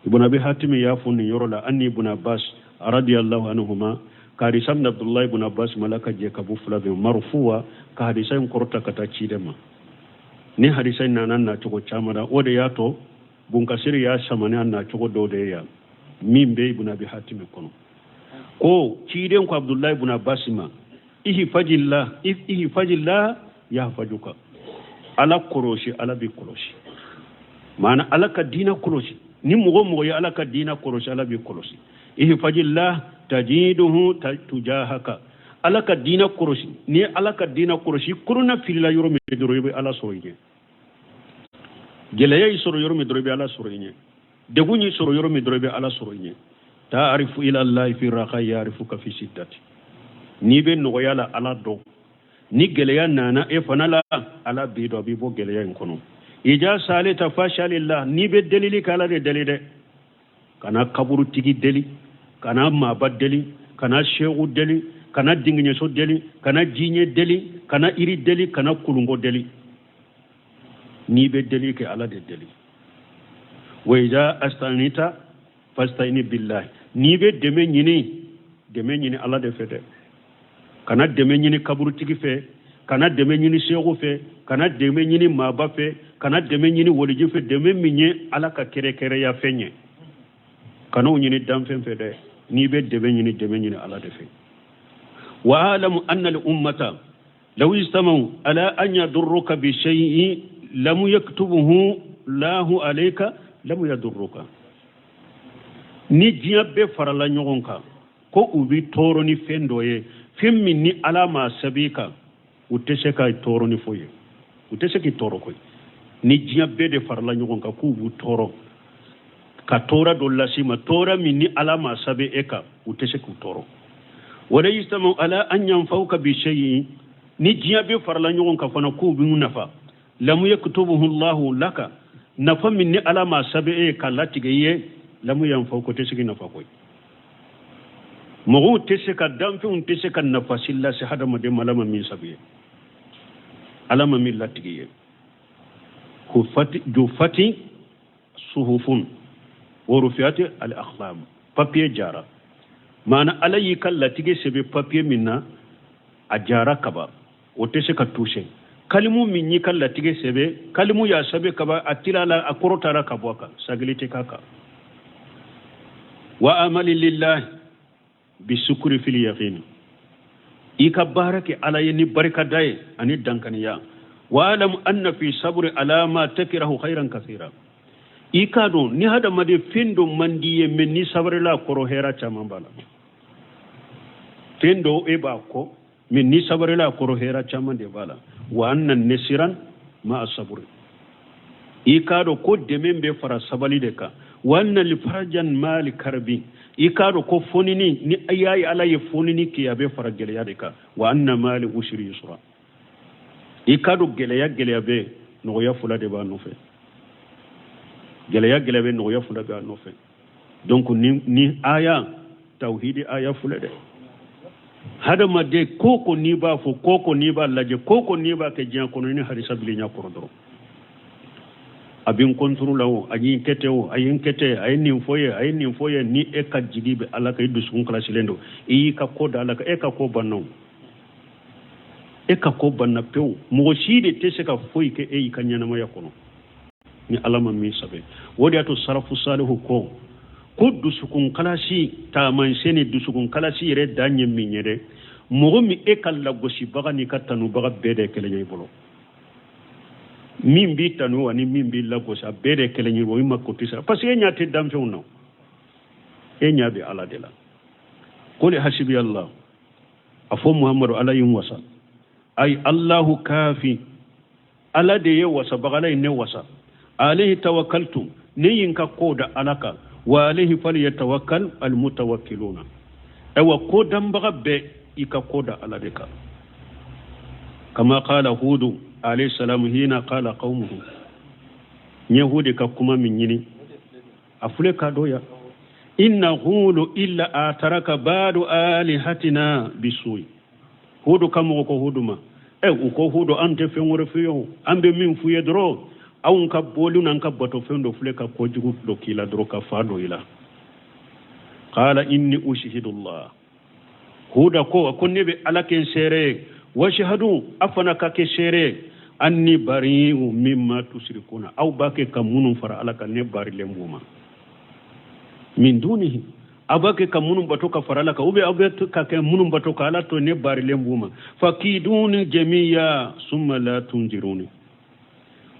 Ibn Abi Hatimi y'a fɔ nin yɔrɔ la, anni Ibn Abbas radiyallahu anhuma, ka hadisa min Abdullahi ibn Abbas ma, Ala ka jɛ ka bɔ fila bɛɛ marfuwa, ka hadisa in kɔrɔta ka taa ciden ma. Ni hadisa in nana nacogo caman na, o de y'a to Bunkasiri y'a samani a nacogo dɔw de ye yan min bɛ Ibn Abi Hatimi kɔnɔ, ko ciden ko Abdullahi ibn Abbas ma, ihfajillah ihfajillah yahfajuka, Ala kɔlɔsi, Ala b'i kɔlɔsi. Maana Ala ka diina kɔlɔsi, ni mɔgɔ mɔgɔ ye Ala ka diina kɔlɔsi, Ala b'i kɔlɔsi. Ihfajillah tajiduhu tujahaka, Ala ka diina kɔlɔsi, ni ye Ala ka diina kɔlɔsi, korona filila yɔrɔ min dɔrɔn i bɛ Ala sɔrɔ i ɲɛ, gɛlɛya y'i sɔrɔ yɔrɔ min dɔrɔn i bɛ Ala sɔrɔ i ɲɛ, degun y'i sɔrɔ yɔrɔ min dɔrɔn i bɛ Ala sɔrɔ i ɲɛ. Ta'arifu ila Allahi fi raha ya'rifuka fi shiddati, n'i bɛ nɔgɔya la Ala dɔn, ni gɛlɛya nana e fana la Ala b'i dɔn, a b'i bɔ gɛlɛya in kɔnɔ. Ija salita fashalillah, n'i bɛ delili kɛ Ala de deli dɛ, kana kaburutigi deli, kana maaba deli, kana seku deli, kana dingiɲɛso deli, kana jiɲɛ deli, kana iri deli, kana kulunko deli. N'i bɛ deli kɛ Ala de deli. Wa iza astanita fasta'ini billahi, n'i bɛ dɛmɛ ɲini, dɛmɛ ɲini Ala de fɛ dɛ, kana dɛmɛ ɲini kaburutigi fɛ, kana dɛmɛ ɲini seku fɛ, kana dɛmɛ ɲini maaba fɛ, kana dɛmɛ ɲini waliji fɛ, dɛmɛ min ye Ala ka kɛrɛkɛrɛya fɛn ye, kana o ɲini danfɛn fɛ dɛ. N'i bɛ dɛmɛ ɲini, dɛmɛ ɲini Ala de fɛ. Wa alamu anna al ummata law istamau ala an yadurruka bi shay'in lam yaktubuhu lahu alayka lam yadurruka, ni diɲɛ bɛɛ farala ɲɔgɔn kan ko u bɛ tɔɔrɔ ni fɛn dɔ ye, fɛn min ni Ala m'a sɛbɛn i kan, u tɛ se ka tɔɔrɔ ni foyi ye, u tɛ se k'i tɔɔrɔ koyi. Ni diɲɛ bɛɛ de farala ɲɔgɔn kan k'u b'u tɔɔrɔ ka tɔɔrɔ dɔ las'i ma, tɔɔrɔ min ni Ala m'a sɛbɛn e kan, u tɛ se k'u tɔɔrɔ. Wala yajtamau ala an yanfauka bi shay'in, ni diɲɛ bɛɛ farala ɲɔgɔn kan fana k'u b'u nafa, lamu yaktubuhu Allahu laka, nafa min ni Ala m'a sɛbɛn e ye k'a latigɛ i ye, lamu yanfauka, tɛ se k'i nafa koyi. Mɔgɔw tɛ se ka, danfɛnw tɛ se ka nafa si lase hadamaden ma Ala ma min sɛbɛn ye, Ala ma min latigɛ ye. Jufati suhufun wa rufiati al aqlam, papier jara, maana Ala y'i ka latigɛ sɛbɛn papier min na, a jara kaba, o tɛ se ka toucher. Kalimu min y'i ka latigɛ sɛbɛn, kalimu y'a sɛbɛn kaba, a tilala, a kɔrɔtara ka bɔ a kan, sagili tɛ k'a kan. Wa amali lillahi bisukuri fil yaqini, i ka baara kɛ Ala ye ni barikada ye ani dankaniya. Wa alam anna fi sabri ala ma takrahu khairan kathira, i k'a dɔn ni hadamaden fɛn dɔ man di ye, mais ni sabarila kɔrɔ, hɛrɛ caman b'a la. Fɛn dɔ e b'a kɔ, mais ni sabarila kɔrɔ, hɛrɛ caman de b'a la. Wa anna nasiran ma saburi, i k'a dɔn ko dɛmɛ bɛ fara sabali de kan. Wa anna lifarajan mali karbi, i k'a dɔn ko fonini ni a y'a ye Ala ye fonini kɛ, a bɛ fara gɛlɛya de kan. Wa anna mali usri yusra, i k'a dɔn gɛlɛya gɛlɛya bɛ, nɔgɔya fila de b'a nɔfɛ. Gɛlɛya gɛlɛya bɛ, nɔgɔya fila b'a nɔfɛ. Donc ni aya tawhidi aya fila dɛ, hadamaden ko ko n'i b'a fɔ, ko ko n'i b'a lajɛ, ko ko n'i b'a kɛ diɲɛ kɔnɔ, ni hadisa bil'i ɲɛ kɔrɔ dɔrɔn, a bɛ n kɔntoro la o, a ye n kɛ ten o, a ye n kɛ ten, a ye nin fɔ ye, a ye nin fɔ ye, ni e ka jigi bɛ Ala kan, i dusukun kalasilen don, i y'i ka ko da Ala kan, e ka ko banna o, e ka ko banna pewu. Mɔgɔ si de tɛ se ka foyi kɛ e y'i ka ɲɛnamaya kɔnɔ ni Ala ma min sɛbɛn. O de y'a to sarafu salihu ko ko dusukun kalasi taamasiyɛn ni dusukun kalasi yɛrɛ dan ye min ye dɛ, mɔgɔ min e ka lagosibaga n'i ka tanubaga bɛɛ de ye kelen ye i bolo, min b'i tanu ani min b'i lagosi, a bɛɛ de ye kelen ye, o i ma ko tɛ sara, parce que e ɲɛ tɛ danfɛnw na, e ɲɛ bɛ Ala de la. Qul hasibi Allah, a fɔ Muhamadu, Ala ye n wasa, ayi Allahu kafi, Ala de ye wasabaga, Ala ye ne wasa. Alayhi tawakkaltu, ne ye n ka ko da Ala kan. Wa alayhi falyatawakkal almutawakkiluna, ayiwa ko danbaga bɛɛ i ka ko da Ala de kan. Kama qala Hudu alayhi salam hina qala qaumuhu, n ye Hudu ka kuma min ɲini a filɛ ka dɔ ya, inna qulu illa ataraka ba'du alihatina bisu'i. Hudu ka mɔgɔ ko Hudu ma, u ko Hudu, an tɛ fɛn wɛrɛ f'i ye o, an bɛ min f'u ye dɔrɔn, anw ka bɔli n'an ka batofɛn dɔ filɛ ka kojugu dɔ k'i la dɔrɔn, ka fa dɔ i la. Qala inni ushhidullah, Huda ko ko ne bɛ Ala kɛ n seere ye, washhadu, a fana ka kɛ seere ye, anni bari'u mimma tushrikuna, aw b'a kɛ ka minnu fara Ala kan, ne barilen b'u ma. Min dunihi, aw b'a kɛ ka minnu bato ka fara Ala kan, ou bien aw bɛ ka kɛ minnu bato ka Ala to, ne barilen b'u ma. Fakiduni jamiya summa la tunziruni,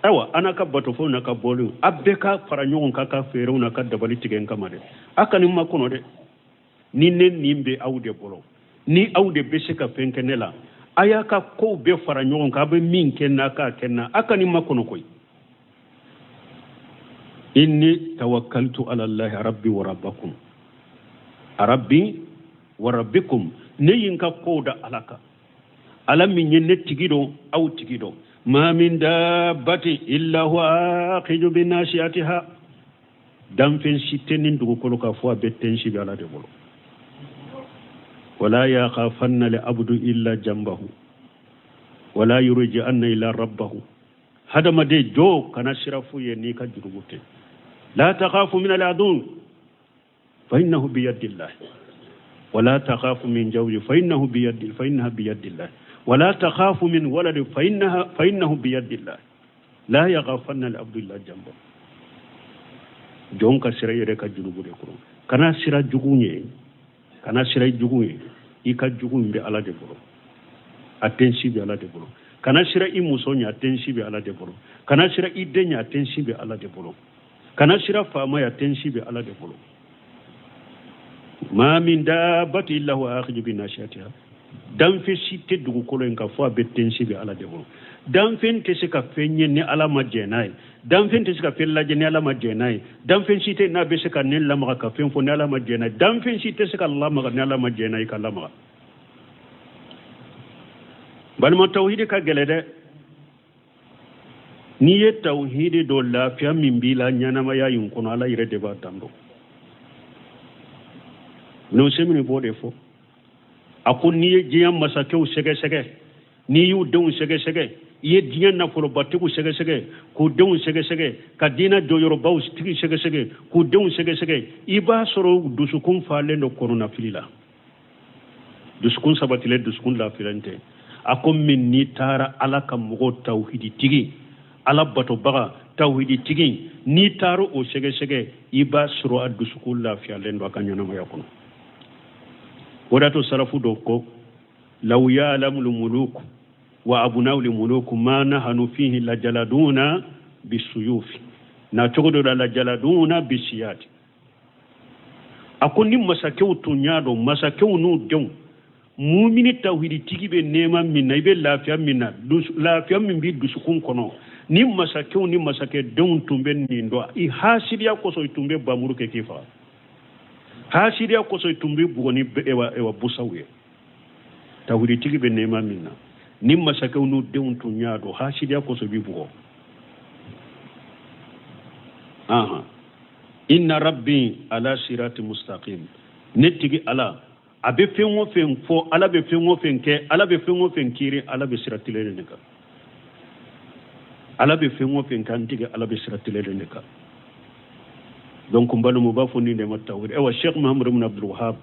ayiwa an n'a ka batofɛnw n'a ka bɔliw, a bɛɛ ka fara ɲɔgɔn kan ka feerew n'a ka dabali tigɛ n kama dɛ, a kana n makɔnɔ dɛ, ni ne nin bɛ aw de bolo, ni aw de bɛ se ka fɛn kɛ ne la, a y'a ka kow bɛɛ fara ɲɔgɔn kan, a bɛ min kɛ n'a k'a kɛ n na, a kana n makɔnɔ koyi. Inni tawakkaltu ala Allahi rabbi wa rabbakum, rabbi wa rabbikum, ne ye n ka kow da Ala kan, Ala min ye ne tigi dɔn, aw tigi dɔn. Ma min dabbati illa huwa akhidhu bi nasiyatiha, danfɛn si tɛ nin dugukolo kan fo a bɛ tensi bɛ Ala de bolo. Wala yakhafanna li abdu illa jambahu wala yurji'anna ila rabbahu, hadamaden jo kana sira f'u ye n'i ka jurumu tɛ. La takhafu min al-adun fa innahu biyadillah, wala takhafu min jawri fa innahu biyadillah, fa innaha biyadillah, wala takhafu min waladi fa innaha fa innahu biyadillah, la yakhafanna al-abdu illa jambahu. Jɔn ka sira i yɛrɛ ka jurumu de kɔrɔ, kana sira jugu ye, kana sira jugu ye, i ka jugu in bɛ Ala de bolo, a tensi bɛ Ala de bolo. Kana sira i muso ɲɛ, a tensi bɛ Ala de bolo. Kana sira i den ɲɛ, a tensi bɛ Ala de bolo. Kana sira faama ye, a tensi bɛ Ala de bolo. Ma min dabbati illa huwa akhidhu bi nasiyatiha, danfɛn si tɛ dugukolo in kan fo a bɛ tensi bɛ Ala de bolo. Danfɛn tɛ se ka fɛn ye ni Ala ma jɛn n'a ye. Danfɛn tɛ se ka fɛn lajɛ ni Ala ma jɛn n'a ye. Danfɛn si tɛ n'a bɛ se ka ne lamaga ka fɛn fɔ ni Ala ma jɛn n'a ye. Danfɛn si tɛ se ka lamaga ni Ala ma jɛn n'a ye ka lamaga. Balima, tawhidi ka gɛlɛ dɛ. N'i ye tawhidi dɔn, lafiya min b'i la ɲɛnamaya in kɔnɔ, Ala yɛrɛ de b'a dan dɔn. Ibn Usaymin b'o de fɔ. A ko n'i ye diɲɛ masakɛw sɛgɛsɛgɛ, n'i y'u denw sɛgɛsɛgɛ, i ye diɲɛ nafolobatigiw sɛgɛsɛgɛ k'u denw sɛgɛsɛgɛ, ka diinɛ jɔyɔrɔbaw tigi sɛgɛsɛgɛ k'u denw sɛgɛsɛgɛ, i b'a sɔrɔ dusukun falen don kɔnɔnafili la, dusukun sabatilen, dusukun lafilen tɛ. A ko min n'i taara Ala ka mɔgɔw tawhiditigi, Ala batobaga tawhiditigi, n'i taara o sɛgɛsɛgɛ, i b'a sɔrɔ a dusukun lafiyalen don a ka ɲɛnamaya kɔnɔ. O de y'a to salafu dɔ ko law ya'lamul muluk wa abna'ul muluk ma nahanu fihi lajaladuna bisuyufi, na cogo dɔ la lajaladuna bisiyati. A ko ni masakɛw tun y'a dɔn, masakɛw n'u denw, mumini tawhiditigi bɛ nɛɛma min na, i bɛ lafiya min na, lafiya min b'i dusukun kɔnɔ, ni masakɛw ni masakɛdenw tun bɛ nin dɔn, i hasidiya kosɔn i tun bɛ bamuru kɛ k'i faga, hasidiya kosɔn i tun bɛ bugɔ ni ewa busaw ye. Tawhiditigi bɛ nɛɛma min na, ni masakɛw n'u denw tun y'a dɔn, hasidiya kosɔn i bɛ bugɔ. Ahan, inna rabbi ala sirati mustaqim. Ne tigi Ala, a bɛ fɛn o fɛn fɔ, Ala bɛ fɛn o fɛn kɛ, Ala bɛ fɛn o fɛn kiiri, Ala bɛ sira tilennen de kan. Ala bɛ fɛn o fɛn kɛ, an tigi Ala bɛ sira tilennen de kan. Donc n balimaw, b'a fɔ nin de ma tawhid. Ayiwa, Sheikh Muhammad ibn Abdul Wahab,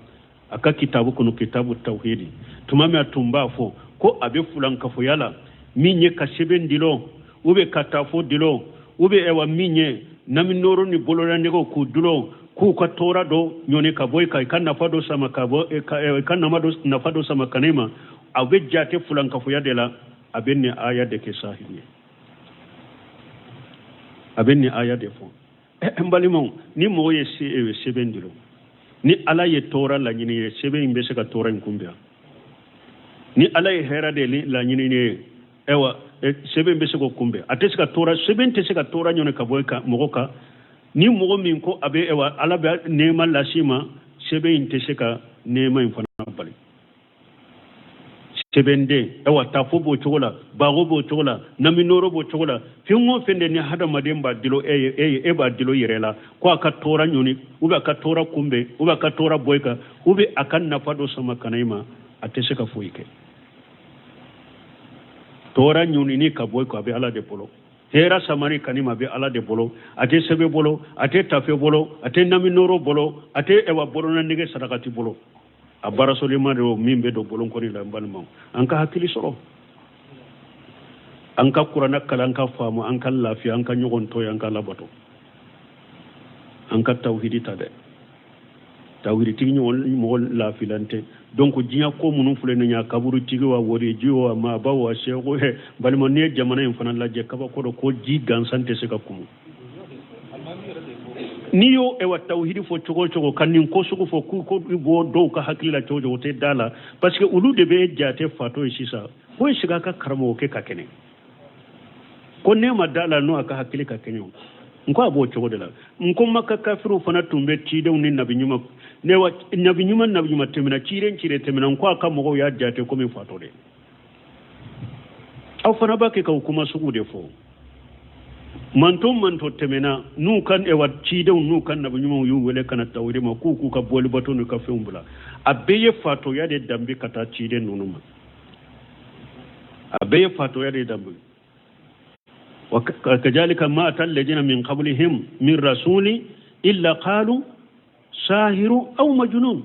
a ka kitabu kɔnɔ, kitabu tawhidi, tuma min a tun b'a fɔ ko a bɛ fulankafoya la min ye ka sɛbɛn dulon, u bɛ ka tafo dulon, u bɛ ɛwa min ye naminɔrɔ ni bololanɛgɛw k'u dulon, k'u ka tɔɔrɔ dɔ ɲɔni ka bɔ i kan, i ka nafa dɔ sama ka bɔ, i ka nafa dɔ sama ka na i ma, a bɛ jate fulankafoya de la. A bɛ nin aya de kɛ sahidi ye, a bɛ nin aya de fɔ. N balimaw, ni mɔgɔ ye sɛbɛn dulon, ni Ala ye tɔɔrɔ laɲini ye, sɛbɛn in bɛ se ka tɔɔrɔ in kunbɛn? Ni Ala ye hɛrɛ de laɲini ye, ayiwa, sɛbɛn bɛ se k'o kunbɛn? A tɛ se ka tɔɔrɔ, sɛbɛn tɛ se ka tɔɔrɔ ɲɔni ka bɔ mɔgɔ kan. Ni mɔgɔ min ko a bɛ, ayiwa, Ala bɛ nɛɛma las'i ma, sɛbɛn in tɛ se ka nɛɛma in fana bali. Sɛbɛnden, ayiwa, tafo b'o cogo la, bago b'o cogo la, naminɔrɔ b'o cogo la. Fɛn o fɛn de ni hadamaden b'a dulon e ye, e ye, e b'a dulon yɛrɛ la ko a ka tɔɔrɔ ɲɔni, ou bien a ka tɔɔrɔ kunbɛn, ou bien a ka tɔɔrɔ bɔ i kan, ou bien a ka nafa dɔ sama ka na i ma, a tɛ se ka foyi kɛ. Tɔɔrɔ ɲɔnini ka bɔ i kan, a bɛ Ala de bolo. Hɛrɛ samari ka n'i ma, a bɛ Ala de bolo. A tɛ sɛbɛn bolo, a tɛ tafe bolo, a tɛ naminɔrɔ bolo, a tɛ, ɛwa, bolonanɛgɛ sarakati bolo. A baarasolima de min bɛ don bolonkɔni la. N balimaw, an ka hakili sɔrɔ, an ka kuranɛ kalan ka faamu, an ka lafiya, an ka ɲɔgɔn tɔ ye, an ka labato, an ka tawhidi ta dɛ. Tawhiditigi ɲɔgɔn mɔgɔ lafilan tɛ. Donc diɲɛ ko minnu filɛ nin ye, a kaburutigi wa, woriji wa, maaba wa, seko, balima, n'i ye jamana in fana lajɛ, kabako dɔ ko ji gansan tɛ se ka kumu. N'i y'o, ewa, tawhidi fɔ cogo o cogo, ka nin ko sugu fɔ k'u ko bɔ dɔw ka hakili la cogo o cogo, o tɛ da la, parce que olu de bɛ jate fatɔ ye sisan. Ko est-ce que a ka karamɔgɔkɛ ka kɛnɛ ko ne ma da la n'o a ka hakili ka kɛnɛ o? N ko a b'o cogo de la. N ko Maka kafiriw fana tun bɛ cidenw ni nabi ɲuman ne wa, nabi ɲuman, nabi ɲuman tɛmɛna, ciden ciden tɛmɛna, n ko a ka mɔgɔw y'a jate komi fatɔ de. Aw fana b'a kɛ k'aw kuma sugu de fɔ. Manto manto tɛmɛna n'u ka, ewa, cidenw n'u ka nabi ɲumanw y'u wele ka na tawhidi ma, k'u k'u ka bɔlibato n'u ka fɛnw bila, a bɛɛ ye fatɔya de danbe ka taa ciden ninnu ma. A bɛɛ ye fatɔya de danbe. وكذلك ما أتى الذين من قبلهم من رسول إلا قالوا ساحر أو مجنون.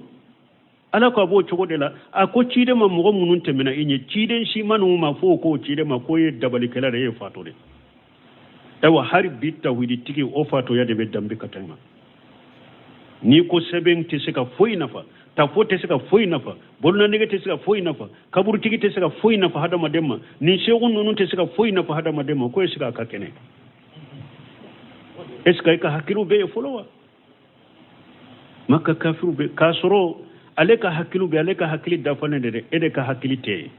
Ala ko a b'o cogo de la. A ko ciden ma mɔgɔ minnu tɛmɛna i ɲɛ, ciden si ma n'u ma fo k'o ciden ma k'o ye dabalikɛla de ye, fatɔ de. Ayiwa, hali bi tawhiditigi, o fatɔya de bɛ danbe ka taa ma. N'i ko sɛbɛn tɛ se ka foyi nafa, tafo tɛ se ka foyi nafa, bolonanɛgɛ tɛ se ka foyi nafa, kaburutigi tɛ se ka foyi nafa hadamaden ma, nin segu ninnu tɛ se ka foyi nafa hadamaden ma, ko est ce que a ka kɛnɛ? Est ce que i ka hakiliw bɛ yen fɔlɔ wa? Maka kafiriw bɛ k'a sɔrɔ ale ka hakiliw bɛ, ale ka hakili dafalen de dɛ, e de ka hakili tɛ yen.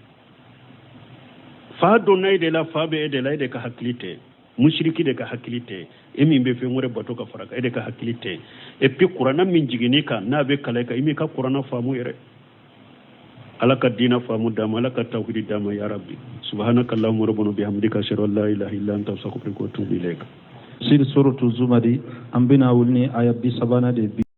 Fa donna e de la, fa bɛ e de la, e de ka hakili tɛ, musiriki de ka hakili tɛ, e min bɛ fɛn wɛrɛ bato ka fara kan, e de ka hakili tɛ. Et puis kuranna min jiginn'i kan, n'a bɛ kalan i kan, i m'i ka kuranna faamu yɛrɛ. Ala ka diina faamu d'an ma, Ala ka tawhidi d'an ma, ya rabbi. Subhanaka allahumma rabbana bihamdika, ashhadu an la ilaha illa anta, astaghfiruka wa atubu ilayk. Tafsir suratu zumari, an bɛna wuli ni aya 30nan de bi.